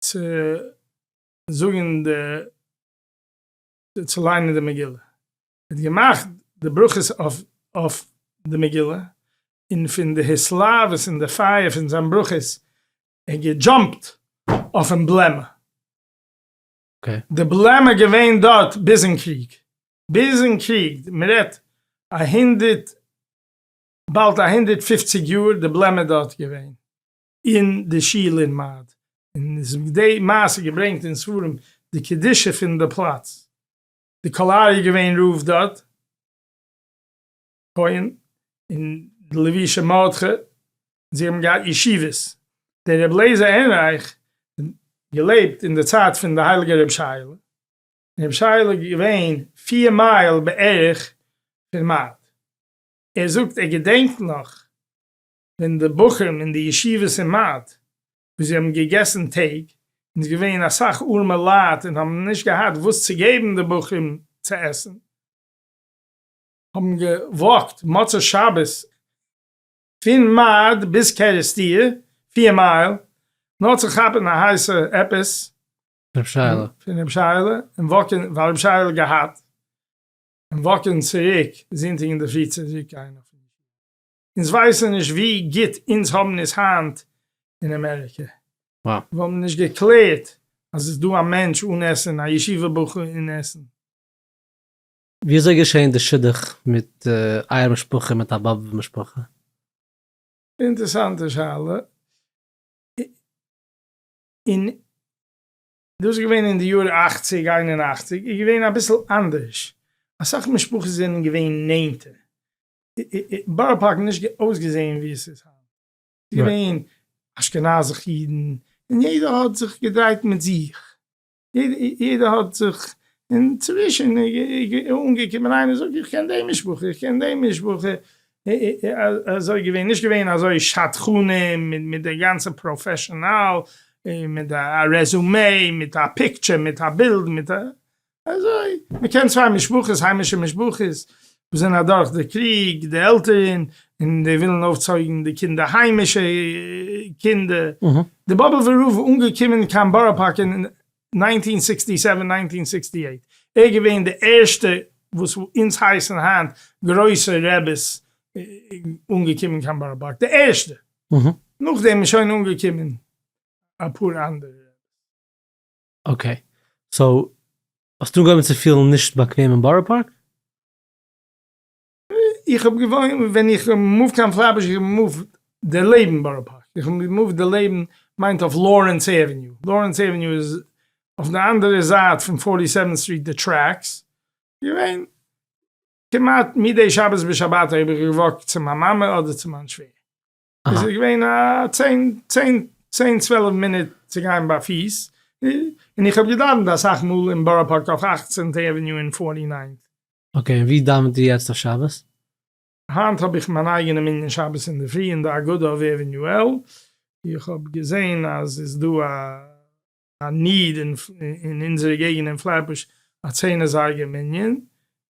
Speaker 2: צו זאגן די צו ליינען די מגילה, ער האט געמאכט די ברכות אויף די מגילה, און פון די התלהבות און די פייער פון זיין ברכות ער גע jump ט אויפן בלעמע, די בלעמע געווען דארט ביזן קריג, ביזן קריג, מען רעדט א הונדערט באלד א 150 יאר די בלעמע דארט געווען. אין די שול אין מאד, און עס איז די מעשה געברענגט אין ספרים די קדושה פון די פלאץ, די קאלארי איז געווען רב דארט, כהן, און די לבושי מרדכי, זיי האבן געהאט ישיבות, דער רבי לייזער עהרנרייך געלעבט אין די צייט פון די הייליגע רבי שייעלע, און רבי שייעלע איז געווען פיר מייל בערך פון מאד, ער זאגט ער געדענקט נאך ווען די בחורים אין די ישיבות אין מאד וואו זיי האבן געגעסן טעג און איז געווען אסאך ארעמע לייט און האבן נישט געהאט וואס צו געבן די בחורים צו עסן, האבן גע walk ט מוצאי שבת פון מאד ביז קערעסטיר, פיר מייל, נאר צו כאפן א הייסע עפעס פון רב שייעלע און walk ן, ווייל רב שייעלע געהאט, און walk ן צוריק זונטאג אינדערפרי צוריק גיין אויפן ישיבה. אונז ווייסן נישט ווי גוט אונז האבן עס היינט אין אמעריקע. מיר האבן נישט געקלערט אז עס איז דא א מענטש אן עסן, א ישיבה בחור אן עסן.
Speaker 1: ווי אזוי געשען די שידוך מיט אייער משפחה מיט א באבובער משפחה?
Speaker 2: אינטערסאנטע שאלה. און דאס איז געווען אין די יאר אכציג 81 איז געווען אביסל אנדערש, אסאך משפחות זענען געווען נענטער, בארא פארק האט נישט אויסגעזעהן ווי עס איז היינט, ס'איז געווען אשכנזיך אידן און יעדער האט זיך געדרייט מיט זיך, יעדער האט זיך, און צווישן איז אנגעקומען איינער זאגט איך קען די משפחה איך קען די משפחה, אזוי געווען, נישט געווען אזוי שדכנים מיט די גאנצע professional, מיט א רעזומעי, מיט א picture, מיט א בילד, מיט א. אזוי, מען קען צוויי משפחות, היימישע משפחות, וואס זענען אדורך די קריג, די עלטערן, און די ווילן אויפצויגן די קינדער היימישע קינדער. די באבובער רב אנגעקומען קיין בארא פארק אין 1967, 1968, ער איז געווען די ערשטע וואס אונז הייסן היינט גרויסע רעביס אנגעקומען קיין בארא פארק, די ערשטע, נאכדעם איז שוין אנגעקומען אפאר אנדערע רעביס.
Speaker 1: okay, so האסטו אנגעהויבן צו פילן נישט באקוועם אין בארא פארק?
Speaker 2: איך האב געוואוינט, ווען איך האב גע move ט קיין פלעטבוש, איך האב גע move ט דערלעבן בארא פארק, איך האב גע move ט דערלעבן מיינט אויף לארענס עוועניו, לארענס עוועניו איז אויף די אנדערע זייט פון forty seven street די tracks, געווען כמעט מדי שבת בשבתו האב איך גע walk ט צו מיין מאמע אדער צו מיין שווער. עס איז געווען א צען, צען, צען צוועלף מינוט צו גיין ביי פיס, און איך האב געדאווענט אסאך מאל אין בארא פארק אויף אכצענטע עוועניו און forty ninth.
Speaker 1: okay, און ווי דאווענט איר יעצט אויף שבת?
Speaker 2: היינט האב איך מיין אייגענע מנין שבת אינדערפרי אין די אגודה אויף עוועניו L, איך האב געזען אז עס איז דא א א need אין אונזערע געגענט אין פלעטבוש א צען אזייגער מנין,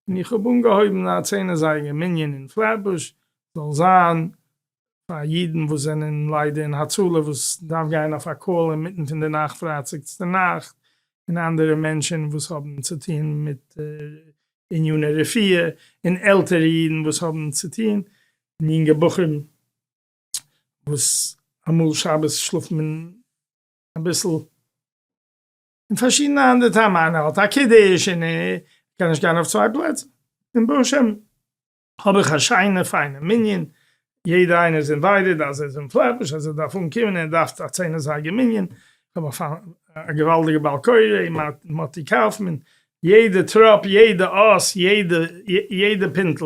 Speaker 2: און איך האב אנגעהויבן א צען אזייגער מנין אין פלעטבוש זאל זיין פאר אידן וואס זענען ליידער אין הצלה וואס דארף גיין אויף א call אינמיטן פון די נאכט פרייטאג צו נאכט, און אנדערע מענטשען וואס האבן צו טוהן מיט עניני רפואה, און עלטערע אידן וואס האבן צו טוהן, און יונגע בחורים וואס אמאל שבת שלאפט מען אביסל און פארשידענע אנדערע טעמים, איינער האט א קידוש און ער קען נישט גיין אויף צוויי פלעצער, און ברוך השם האב איך א שיינע פיינע מנין, יעדער איינער איז invited אז ער איז אין פלעטבוש אז ער דארף אנקומען ער דארף א צען אזייגער מנין, איך האב א. א געוואלדיגע בעל קורא, און מאטי קאופמאן, יעדע טראפ, יעדע אות, יעדע יעדע פינטל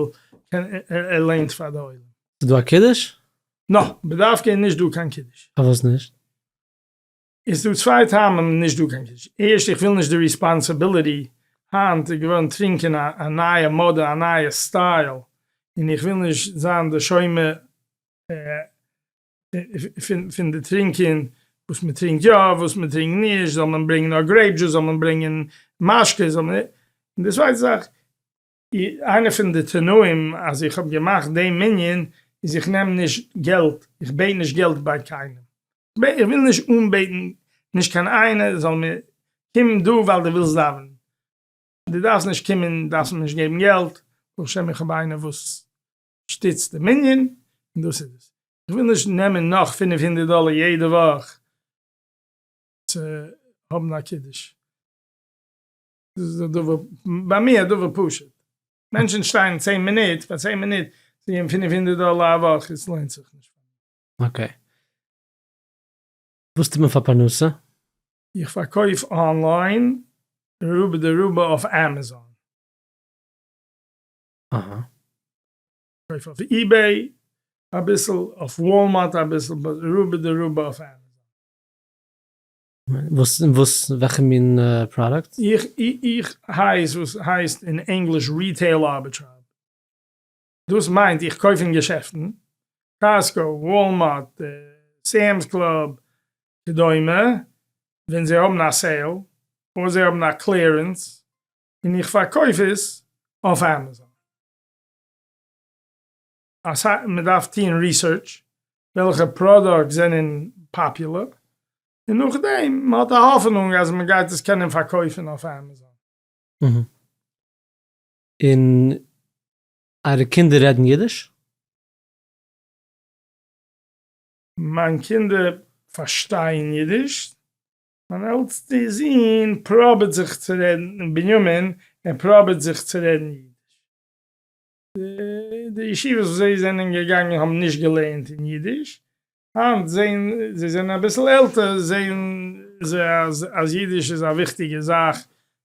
Speaker 2: ער לערנט פאר די עולם.
Speaker 1: ס'איז דא א קידוש?
Speaker 2: נא, בדווקא איז נישט דא קיין קידוש.
Speaker 1: פארוואס נישט?
Speaker 2: איז דא צוויי טעמים נישט דא קיין קידוש, ערשט איך וויל נישט די responsibility, היינט איז געווארן טרינקען א נייע מאדע א נייע style, און איך וויל נישט זיין די שומר פון די טרינקען, וואס מען טרינקט יא וואס מען טרינקט נישט, זאל מען ברענגען נאר grape juice, זאל מען ברענגען משקה, זאל מען, און די צווייטע זאך, איינע פון די תנאים אז איך האב געמאכט דעם מנין איז איך נעם נישט געלט, איך בעט נישט געלט ביי קיינעם, איך וויל נישט אנבעטן נישט קיין איינער זאל מיר קום דא ווייל דו ווילסט דאווענען, דו דארפסט נישט קומען דארפסט מיר נישט געבן געלט, ברוך השם איך האב איינער וואס שטיצט די מנין און דאס איז עס, איך וויל נישט נעמען נאך 500 דאלער יעדע וואך צו האבן א קידוש. דאס איז א דבר, ביי מיר א דבר פשוט. מענטשן שטייען 10 מינוט, פאר 10 מינוט זיי געבן 500 דאלער א וואך, עס לוינט זיך נישט פאר
Speaker 1: מיר. Okay. וואס טוט מען פאר פרנסה?
Speaker 2: איך פארקויף online, רובא דרובא אויף Amazon.
Speaker 1: אהא.
Speaker 2: קויף אויף eBay אביסל, אויף Walmart אביסל, but רובא דרובא אויף Amazon.
Speaker 1: וואס וואס וועלכע מין פראדוקט?
Speaker 2: איך איך הייס וואס הייסט אין ענגליש retail arbitrage. דאס מיינט איך קויף אין געשעפטן, Costco, Walmart, Sam's Club, כדומה, ווען זיי האבן א sale, אדער זיי האבן א clearance, און איך פארקויף עס אויף Amazon. אסאך מען דארף טוהן research וועלכע פראדוקט זענען פאפולער, און נאכדעם מען האט א האפענונג אז מען גייט עס קענען פארקויפן אויף Amazon.
Speaker 1: און אייערע קינדער רעדן אידיש?
Speaker 2: מיין קינדער פארשטייען אידיש, מיין עלטסטע זון פראבירט זיך צו רעדן, בנימין, ער פראבירט זיך צו רעדן אידיש. די ישיבות וואס זיי זענען געגאנגען האבן נישט געלערנט אין אידיש, היינט זעהן זיי זענען אביסל עלטער זעהן זיי אז אז אידיש איז א וויכטיגע זאך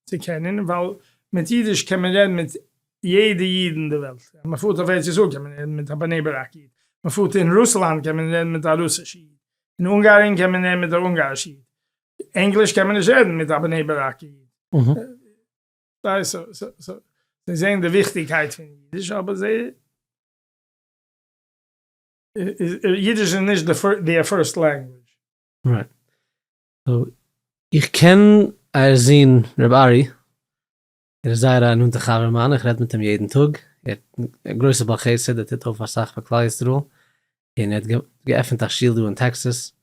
Speaker 2: צו קענען, ווייל מיט אידיש קען מען רעדן מיט יעדע איד אין די וועלט, אז מען פארט אויף ארץ ישראל קען מען רעדן מיט א בני ברק איד, מען פארט אין רוסלאנד קען מען רעדן מיט א רוסישע איד, אין אונגארין קען מען רעדן מיט א אונגארישע איד, ענגליש קען מען נישט רעדן מיט א בני ברק איד. זיי זעען די וויכטיגקייט פון אידיש אבער זיי אידיש איז נישט די first language.
Speaker 1: Right. So איך קען אייער זון ר' ארי, ער איז זייער א נאנטע חבר מיינע, איך רעד מיט אים יעדן טאג, ער איז א גרויסע בעל חסד, ער טוט אויף אסאך פאר כלל ישראל, און ער האט געעפנט א שול דא אין טעקסעס,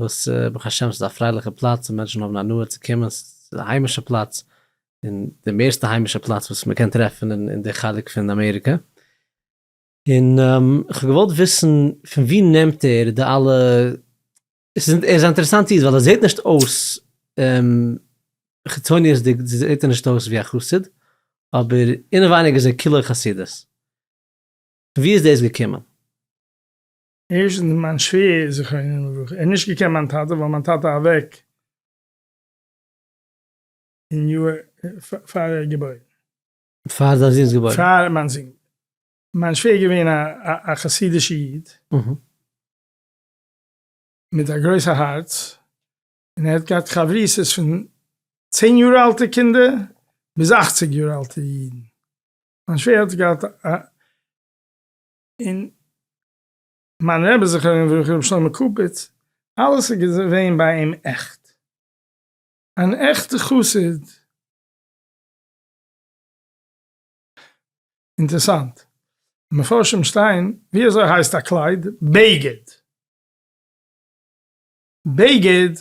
Speaker 1: וואס ברוך השם ס'איז א פרייליכע פלאץ און מענטשן האבן הנאה צו קומען, ס'איז א היימישע פלאץ, און די מערסטע היימישע פלאץ וואס מ'קען טרעפן אין די חלק פון אמעריקע. און איך האב געוואלט וויסן פון ווי נעמט ער די אלע, עס איז ער איז א אינטערעסאנטע איד ווייל ער זעט נישט אויס חיצוניות'דיג זעט ער נישט אויס ווי א חסיד, אבער אינעווייניג איז ער כולו חסידות. פון ווי איז דאס געקומען?
Speaker 2: ערשטנס מיין שווער זכרונו לברכה, ער האט נישט געקענט מיין טאטע ווייל מיין טאטע אוועק אין יאר פאר ער איז געבוירן.
Speaker 1: פאר זיין זון איז געבוירן?
Speaker 2: פאר מיין זון. מיין שווער איז געווען א חסידישע איד, מיט א גרויסע הארץ, און ער האט געהאט חברותות פון 10 יאר אלטע קינדער ביז 80 יאר אלטע אידן. מיין שווער האט געהאט א, און מיין רבי זכרונו לברכה רבי שלמה קופיץ, אלעס איז געווען ביי אים עכט. אן עכטע חסיד. אינטערסאנט. מפרשים שטיין, ווי אזוי הייסט א קלייד? בגד. בגד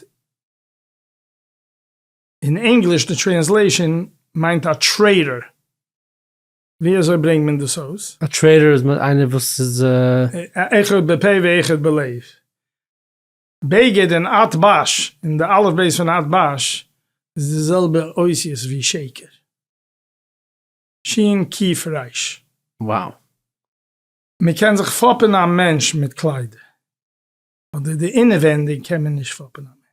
Speaker 2: אין ענגליש די translation מיינט א traitor. ווי אזוי ברענגט מען דאס אויס?
Speaker 1: א traitor איז איינער וואס איז.
Speaker 2: אחד בפה ואחד בלב. בגד און אתבש, און די אלף בית פון אתבש איז די זעלבע אותיות ווי שקר. שין קוף ריש.
Speaker 1: Wow.
Speaker 2: מען קען זיך פאפען א מענטש מיט קליידער, אדער די אינעווענדיג קען מען נישט פאפען א מענטש.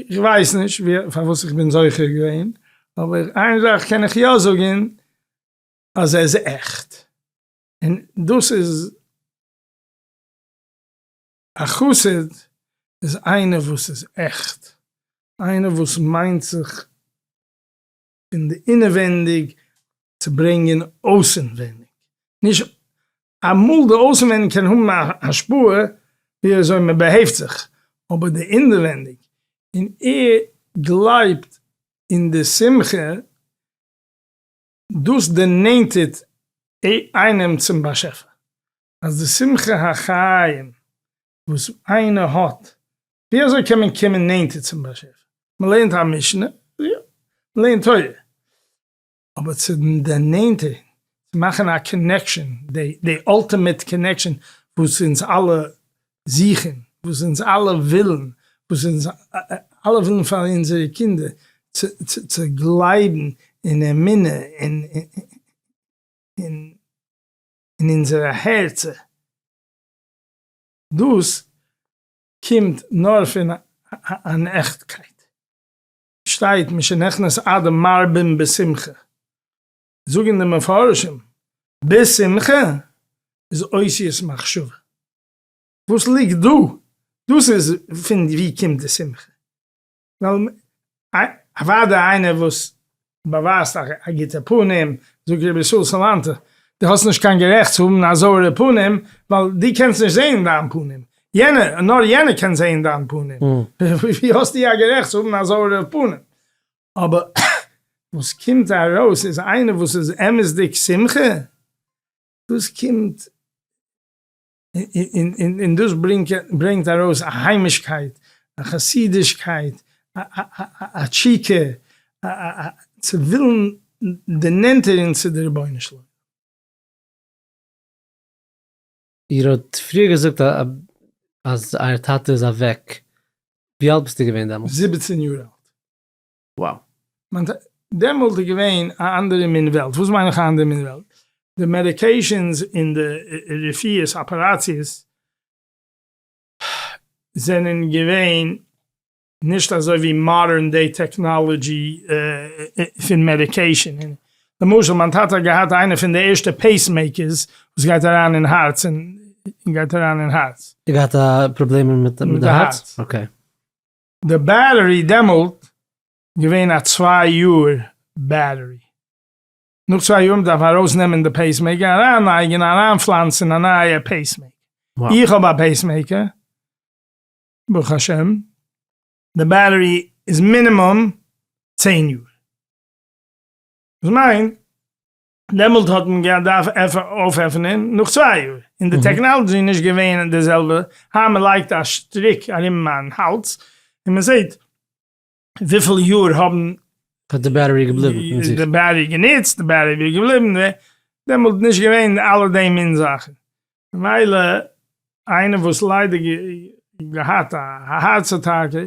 Speaker 2: איך ווייס נישט פארוואס איך בין זוכה געווען, אבער איין זאך קען איך יא זאגן אז ער איז עכט, און דאס איז א חסיד איז איינער וואס איז עכט, איינער וואס מיינט זיך פון די אינעווענדיג צו ברענגען אויסענווענדיג, נישט אמאל די אויסענווענדיג קען האבן א השפעה ווי אזוי מען באהעפט זיך, אבער די אינעווענדיג, און ער גלייבט אין די שמחה, דאס דערנענטערט איינעם צום באשעפער, אז די שמחה החיים וואס איינער האט, ווי אזוי קען מען קומען נענטער צום באשעפער? מען לערנט א משנה, יא, מען לערנט תורה, אבער צו דערנענטערן, צו מאכן א connection, די ultimate connection וואס אונז אלע זוכן, וואס אונז אלע ווילן, וואס אונז אלע ווילן פאר אונזערע קינדער, צו גלייבן אין אמונה, אין אונזערע הערצער, דאס קומט נאר פון אן עכטקייט. שטייט משנכנס אדר מרבים בשמחה, זאגן די מפרשים בשמחה איז אותיות מחשבה, וואס ליגט דא? דאס איז פון ווי קומט די שמחה? ווייל אוודאי איינער וואס באווייזט א גוטע פנים, זאגט רבי ישראל סאלאנטער, דו האסט נישט קיין גערעכט צו האבן א זויערע פנים, ווייל דו קענסט נישט זען דיין פנים, יענער, נאר יענער קען זען דיין פנים, ווי האסטו א גערעכט צו האבן א זויערע פנים? אבער וואס קומט ארויס איז איינער וואס איז אמת'דיג שמחה, דאס קומט און דאס ברענגט ארויס א היימישקייט, א חסידישקייט, א תשוקה, צו ווילן דערנענטערן צו די רבונו של עולם.
Speaker 1: איר האט פריער געזאגט אז אייער טאטע איז אוועק, ווי אלט ביסטו געווען דעמאלטס?
Speaker 2: 17 יאר אלט.
Speaker 1: Wow.
Speaker 2: דעמאלט איז געווען א אנדערע מין וועלט, וואס מיין איך א אנדערע מין וועלט? די medications און די רפואות אפעראציעס זענען געווען נישט אזוי ווי modern day technology פון medication, למשל מיין טאטע האט געהאט איינע פון די ערשטע pacemakers וואס גייט אריין אין הארץ און גייט אריין אין הארץ.
Speaker 1: ער געהאט א פראבלעמען מיט די הארץ? Okay.
Speaker 2: די battery דעמאלט געווען א צוויי יאר battery, נאך צוויי יאר דארף מען ארויס נעמען די pacemaker אריין לייגען אריין פלאנצען א נייע pacemaker, איך האב א pacemaker ברוך השם, די battery איז מינימום 10 יאר, דאס מיינט דעמאלט האט מען געדארפט אויפעפענען נאך צוויי יאר, און די technology איז נישט געווען די זעלבע, היינט מען לייגט א שטריק ארום מיין האלז און מען זעט וויפיל יאר האבן
Speaker 1: האט די battery געבליבן אין זיך.
Speaker 2: די battery גענוצט, די battery איז געבליבן, דעמאלט נישט געווען אלע די מין זאכן, ממילא איינער וואס ליידער געהאט א הארץ אטאקע,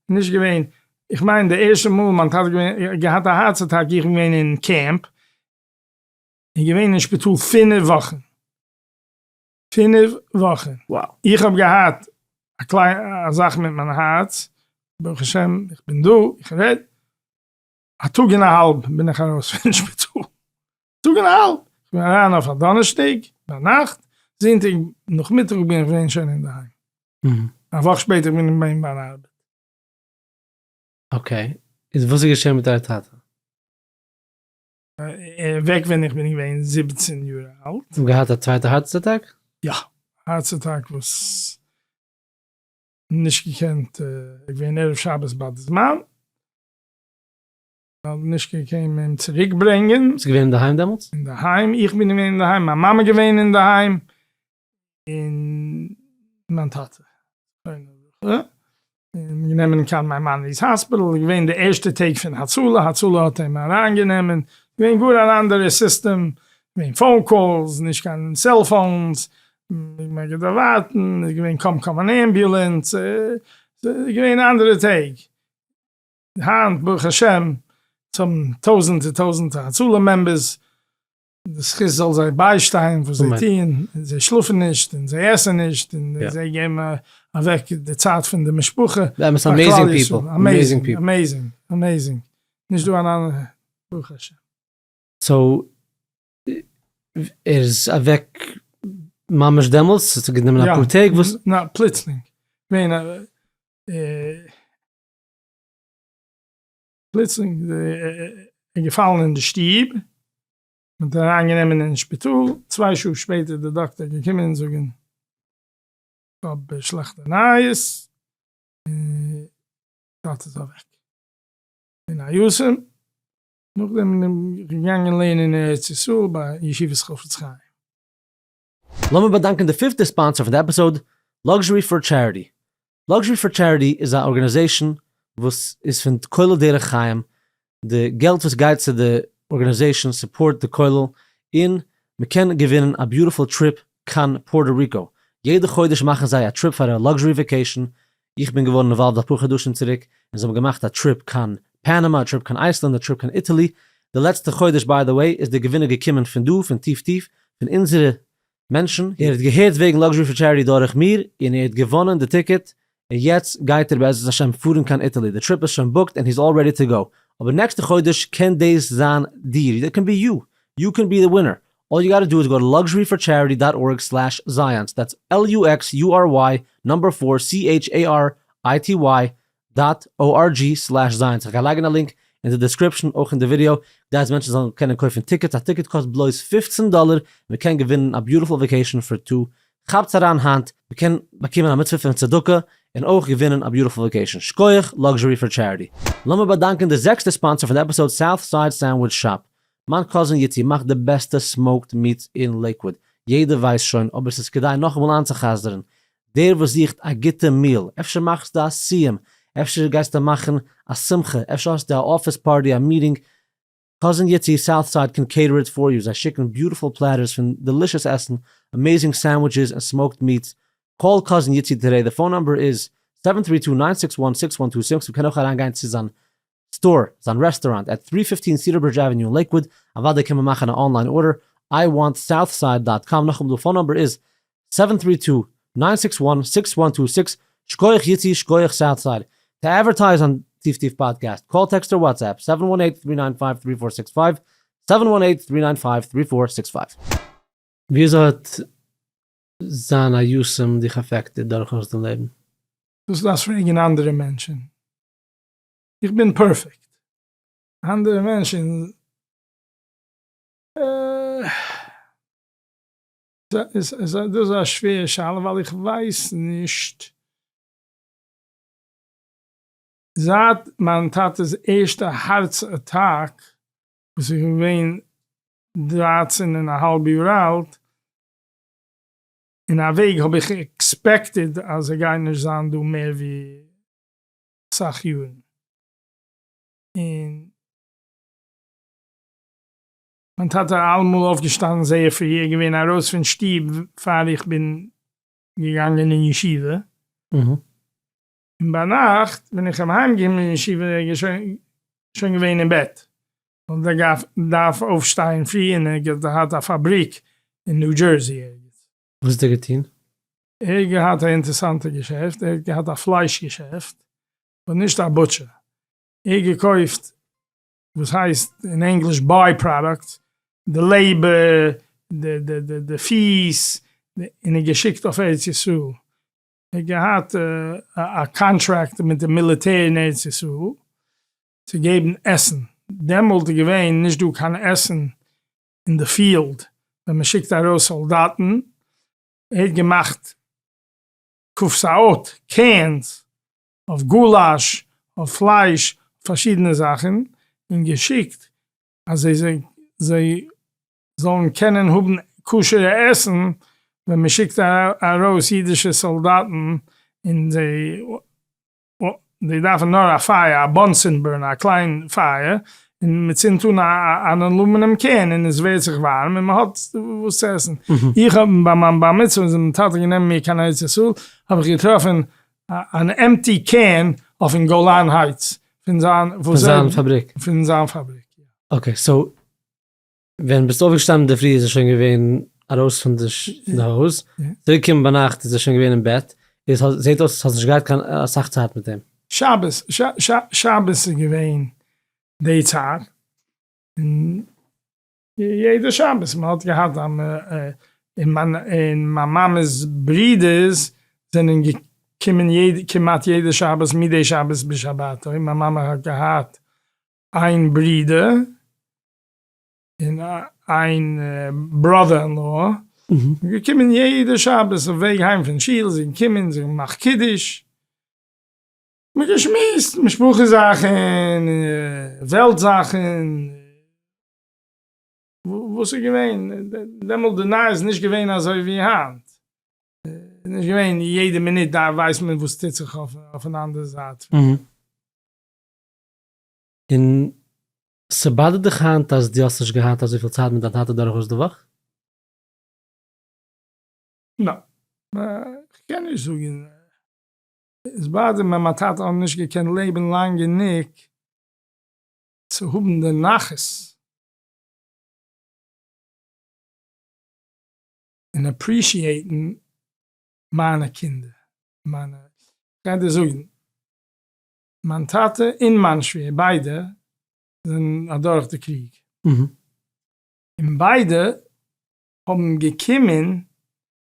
Speaker 2: נישט געווען, איך מיין די ערשטע מאל מיין טאטע געהאט א הארץ אטאקע איך בין געווען אין קעמפ, און געווען אין שפיטאל פינף וואכן, פינף וואכן, איך האב געהאט א קליין א זאך מיט מיין הארץ, ברוך השם איך בין דא, איך רעד, א טאג און א האלב בין איך ארויס פון שפיטאל, טאג און א האלב, איך בין אריין אויף א דאנערשטאג ביינאכט, זונטאג נאכמיטאג בין איך געווען שוין אינדערהיים, א וואך שפעטער בין איך געווען ביי ארבעט.
Speaker 1: Okay, איז וואס איז געשען מיט אייער טאטע?
Speaker 2: ער אוועק ווען איך בין געווען 17 יאר אלט.
Speaker 1: האט געהאט א צווייטע הארץ אטאק?
Speaker 2: יא, הארץ אטאק וואס נישט געקענט, געווען ערב שבת ביי די זמן, נישט געקענט אים צוריק ברענגען.
Speaker 1: ביסט געווען אינדערהיים דעמאלטס?
Speaker 2: אינדערהיים, איך בין געווען אינדערהיים, מיין מאמע געווען אינדערהיים, און מיין טאטע. און גענומען קיין Maimonides Hospital, געווען די ערשטע טעג פון הצלה, הצלה האט אים אריינגענומען, געווען גאר אן אנדערע סיסטעם, געווען phone calls, נישט קיין cellphones, מען האט געדארפט ווארטן, איז געווען קוים קוים אן ambulance, געווען אנדערע טעג. היינט ברוך השם אונז האבן טויזענטער טויזענטער הצלה members, די זכות זאל זיי ביישטיין וואס זיי טוען, זיי שלאפן נישט און זיי עסן נישט און זיי געבן. אוועק די צייט פון די משפחה.
Speaker 1: באמת amazing people,
Speaker 2: amazing people. Amazing, amazing, נישט דא אן אנדערע, ברוך השם.
Speaker 1: So ער איז אוועק ממש דעמאלטס? עס האט גענומען אפאר טעג? וואס?
Speaker 2: ניין, פלוצלינג. געווען א פלוצלינג איז געפאלן אין די שטוב, מען האט אריין גענומען אין שפיטאל, 2 שעה שפעטער די דאקטער געקומען און זאגן כ'האב שלעכטע נייעס, טאטע איז אוועק. און א יתום, נאכדעם בין איך געגאנגען לערנען אין ארץ ישראל ביי ישיבת חפץ חיים.
Speaker 1: לאמיר באדאנקען די פיפטע sponsor פון די episode, Luxury for Charity. Luxury for Charity איז א organization וואס איז פון כולל דרך חיים, די געלט וואס גייט צו די organization support די כולל, און מען קען געווינען א beautiful trip קיין פארטא ריקא. יעדע חודש מאכן זיי א trip פאר א luxury vacation, איך בין געווארן involved אפאר חדשים צוריק, און זיי האבן געמאכט א trip קיין פאנאמא, א trip קיין אייסלענד, א trip קיין Italy, די לעצטע חודש by the way איז דער געווינער געקומען פון דא, פון טיף טיף, פון אונזערע מענטשן, ער האט געהערט וועגן Luxury for Charity דורך מיר, און ער האט געוואנען די ticket, און יעצט גייט ער בעזרת השם פארן קיין Italy, די trip איז שוין booked and he's all ready to go, אבער נעקסטע חודש קען דאס זיין דיר, that can be you, you can be the winner, all you gotta do is go to luxury for charity dot org slash Zionce, that's L U X U R Y number four C H A R I T Y dot O R G slash Zionce, איך גיי לייגן א link אין די description אויך אין די ווידיאו, כדי אז מענטשן זאלן קענען קויפן tickets, א ticket קאסט בלויז 15 דאלער, מען קען געווינען א beautiful vacation פאר two, כאפטס אריין היינט, מען קען באקומען א מצוה פון צדקה און אויך געווינען א beautiful vacation, שקויעך Luxury for Charity. לאמיר באדאנקען די זעקסטע sponsor פון די episode South Side Sandwich Shop, מיין cousin יצי מאכט די בעסטע smoked meats אין לעיקוואוד, יעדער ווייסט שוין אבער ס'איז כדאי נאכאמאל איינצוחזר'ן, דער וואס זוכט א גוטע meal, אפשר מאכסטו א סיום, אפשר גייסטו מאכן א שמחה, אפשר האסטו א office party, א meeting, cousin יצי South Side can cater it for you, זיי שיקן beautiful platters פון delicious עסן, amazing sandwiches און smoked meats, call cousin יצי today, די phone number איז seven three two nine six one six one two six, מ'קען אויך אריינגיין צו זיין store, זיין רעסטוראנט at 315 Cedar Bridge Avenue אין לעיקוואוד, אוודאי קען מען מאכן א online order, I want Southside dot com, נאכאמאל די phone number איז seven three two nine six one six one two six, שקויעך יצי שקויעך Southside, to advertise on טיף טיף פאדקעסט, call text or WhatsApp seven one eight three nine five three four six five, seven one eight three nine five three four six five. וויאזוי האט זיין א יתום דיך affected דורכאויס דיין לעבן?
Speaker 2: דאס דארפסט פרעגן אנדערע מענטשן. איך בין perfect. אנדערע מענטשן דאס איז א שווערע שאלה ווייל איך ווייס נישט. זייט מיין טאטע'ס ערשטע הארץ attack וואס איך בין געווען 13.5 יאר אלט, אין א וועג האב איך expected אז ער גייט נישט זיין דא מער ווי אסאך יארן, און מיין טאטע איז אלעמאל אויפגעשטאנען זייער פרי, ער איז געווען ארויס פון שטוב פאר איך בין געגאנגען אין ישיבה, און ביינאכט ווען איך האב אהיימגעקומען אין ישיבה איז ער שוין געווען אין בעט, ווייל ער דארף אויפשטיין פרי און ער האט געהאט א פאבריק אין ניו דזשערסי ערגעץ.
Speaker 1: וואס האט ער געטון?
Speaker 2: ער האט געהאט א אינטערסאנטע געשעפט, ער האט געהאט א פלייש געשעפט, אבער נישט א butcher, ער האט געקויפט וואס הייסט אין ענגליש by product, די לעבער, די פיס, און ער האט געשיקט אויף ארץ ישראל, ער האט געהאט א contract מיט די מיליטער אין ארץ ישראל צו געבן עסן, דעמאלט איז געווען נישט דא קיין עסן אין די field ווען מען שיקט ארויס סאלדאטן, ער האט געמאכט קופסאות, cans, אויף גולאש, אויף פלייש, פארשידענע זאכן, און געשיקט אז זיי זאלן קענען האבן כשר'ע עסן ווען מען שיקט ארויס אידישע סאלדאטן און זיי זיי דארפן נאר א פייער, א Bunsen burner, א קליין פייער, און מען צינדט אן אן aluminum can און עס ווערט זיך ווארעם און מען האט וואס צו עסן. איך האב ביי מיין בר מצוה ווען מיין טאטע האט גענומען מיר קיין ארץ ישראל, האב איך געטראפן אן empty can אויפן גולן Heights פון זיין
Speaker 1: פון זיין פאבריק.
Speaker 2: פון זיין פאבריק, יא.
Speaker 1: Okay, so ווען ביסט אויפגעשטאנען אינדערפרי איז ער שוין געווען ארויס פון די הויז, צוריק געקומען ביינאכט איז ער שוין געווען אין בעט. איז זעט אויס האסט נישט געהאט קיין אסאך צייט מיט אים.
Speaker 2: שבת, שבת איז געווען די צייט, און יעדע שבת מען האט געהאט א און מיין און מיין מאמע'ס ברידערס זענען געקומען יעדע כמעט יעדע שבת מדי שבת בשבתו, מיין מאמע האט געהאט איין ברודער און איין brother in law, געקומען יעדע שבת אויף וועג היים פון שול, זיי געקומען זיך געמאכט קידוש, מען געשמועסט משפחה זאכן, וועלט זאכן, וואס איז געווען דעמאלט די נייעס איז נישט געווען אזוי ווי היינט, נישט געווען יעדע מינוט ווייסט מען וואס טוט זיך אויפן אנדערע זייט.
Speaker 1: און ס'באדערט דיך היינט אז דו האסט נישט געהאט אזויפיל צייט מיט דיין טאטע דורכאויס די וואך?
Speaker 2: נא. כ'קען נישט זאגן. עס באדערט מיר מיין טאטע האט נישט געקענט לעבן לאנג גענוג צו האבן די נחת און appreciate ן מיינע קינדער. מיינע, כ'גיי דיר זאגן, מיין טאטע און מיין שווער ביידע זענען אדורך די קריג, און ביידע האבן געקומען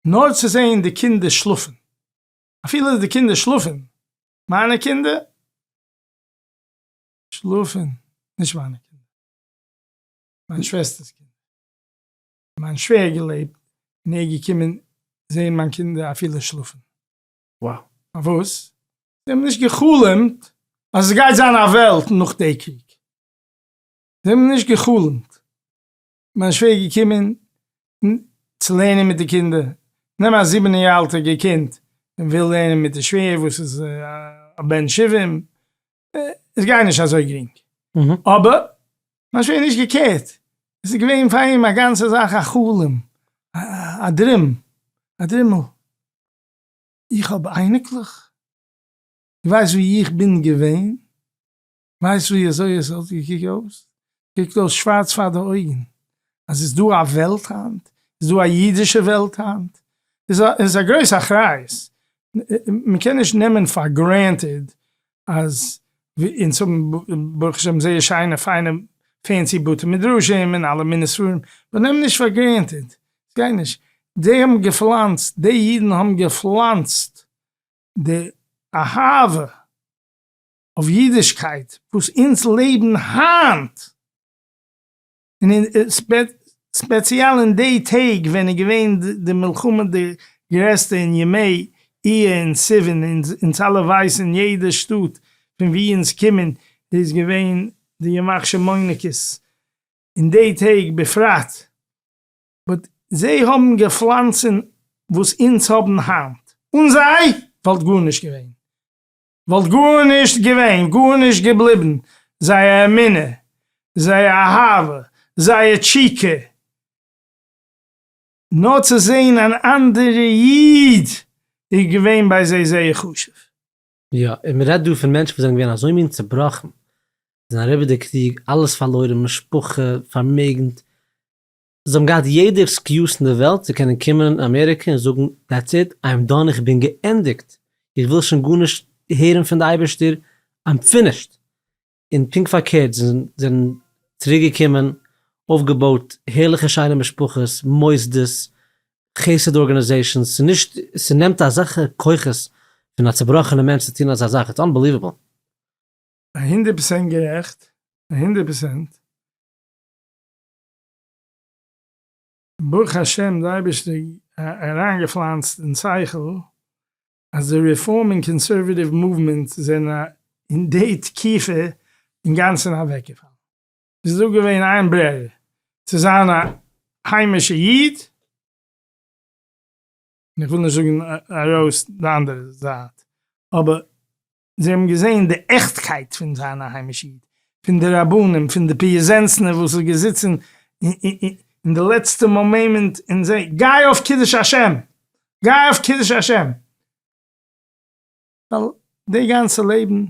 Speaker 2: נאר צו זען די קינדער שלאפן, אפילו די קינדער שלאפן, מיינע קינדער שלאפן, נישט מיינע קינדער, מיין שוועסטער'ס קינדער, מיין שווער געלעבט און ער געקומען זען מיין קינדער אפילו שלאפן.
Speaker 1: Wow.
Speaker 2: פארוואס? זיי האבן נישט גע'חלומ'ט אז עס גייט זיין א וועלט נאך די קריג. זיי האבן נישט גע'חלומ'ט. מיין שווער איז געקומען צו לערנען מיט די קינדער. נעם א זיבן יאר קינד און וויל לערנען מיט די שווער וואס איז א בן שבעים, עס גייט נישט אזוי גרינג. אבער מיין שווער האט נישט געקערט. עס איז געווען פאר אים א גאנצע זאך א חלום, א dream, א דרימל. איך האב אייניקלעך? דו ווייסט ווי איך בין געווען? ווייסט ווי אזוי עס האט געקוקט אויס? קוקט אויס שווארץ פאר די אויגן, אז איז דא א וועלט היינט? איז דא א אידישע וועלט היינט? איז איז א גרויס אחריות, מען קען נישט נעמען פאר granted אז אונז האבן ברוך השם זייער שיינע פיינע fancy בתי מדרשים און אלע מיני ספרים, but נעם נישט פאר granted, ס'גייט נישט, זיי האבן געפלאנצט, די אידן האבן געפלאנצט די אהבה אויף אידישקייט וואס אונז לעבן היינט, און ספעציעל אין די טעג ווען איז געווען די מלחמה די גרעסטע אין ימי אייר און סיוון, אונז אלע ווייסן יעדע שטאט פון ווי אונז קומען איז געווען די ימח שמו'ניקעס אין די טעג בפרט, but זיי האבן געפלאנצען וואס אונז האבן היינט, אן זיי וואלט גארנישט געווען, וואלט גארנישט געווען, גארנישט געבליבן, זייער אמונה, זייער אהבה, זייער תשוקה, נאר צו זען אן אנדערע איד איז געווען ביי זיי זייער חשוב.
Speaker 1: יא, און מען רעדט דא פון מענטשן וואס זענען געווען אזוי מין צעבראכן, זענען אריבער די קריג, אלעס פארלוירן, משפחה, פארמעגנט, זיי האבן געהאט יעדע excuse אין די וועלט צו קענען קומען אין אמעריקע און זאגן that's it, I am done, איך בין געענדיגט, איך וויל שוין גארנישט הערן פון די אייבערשטער, I'm finished. און פונקט פארקערט, זיי זענען צוריק געקומען, אויפגעבויט הערליכע שיינע משפחות, מוסדות, חסד organizations, ס'איז נישט, ס'נעמט אזעלכע כוחות פון א צובראכענע מענטש צו טון אזא זאך, it's unbelievable.
Speaker 2: א הונדערט פערסענט גערעכט, א הונדערט פערסענט. ברוך השם די אייבערשטער אריינגעפלאנצט אין שכל אז די רעפארם און conservative movement זענען אין די תקופה אינגאנצען אוועקגעפאלן. איז דא געווען איין ברירה צו זיין א היימישע איד, און איך וויל נישט זאגן ארויס די אנדערע זייט, אבער זיי האבן געזען די עכטקייט פון זיין א היימישע איד, פון די רבנים, פון די פיעזענצנער וואס איז געזיצן אין די לעצטע מאמענט און זיי, גיי אויף קידוש השם! גיי אויף קידוש השם! ווייל די גאנצע לעבן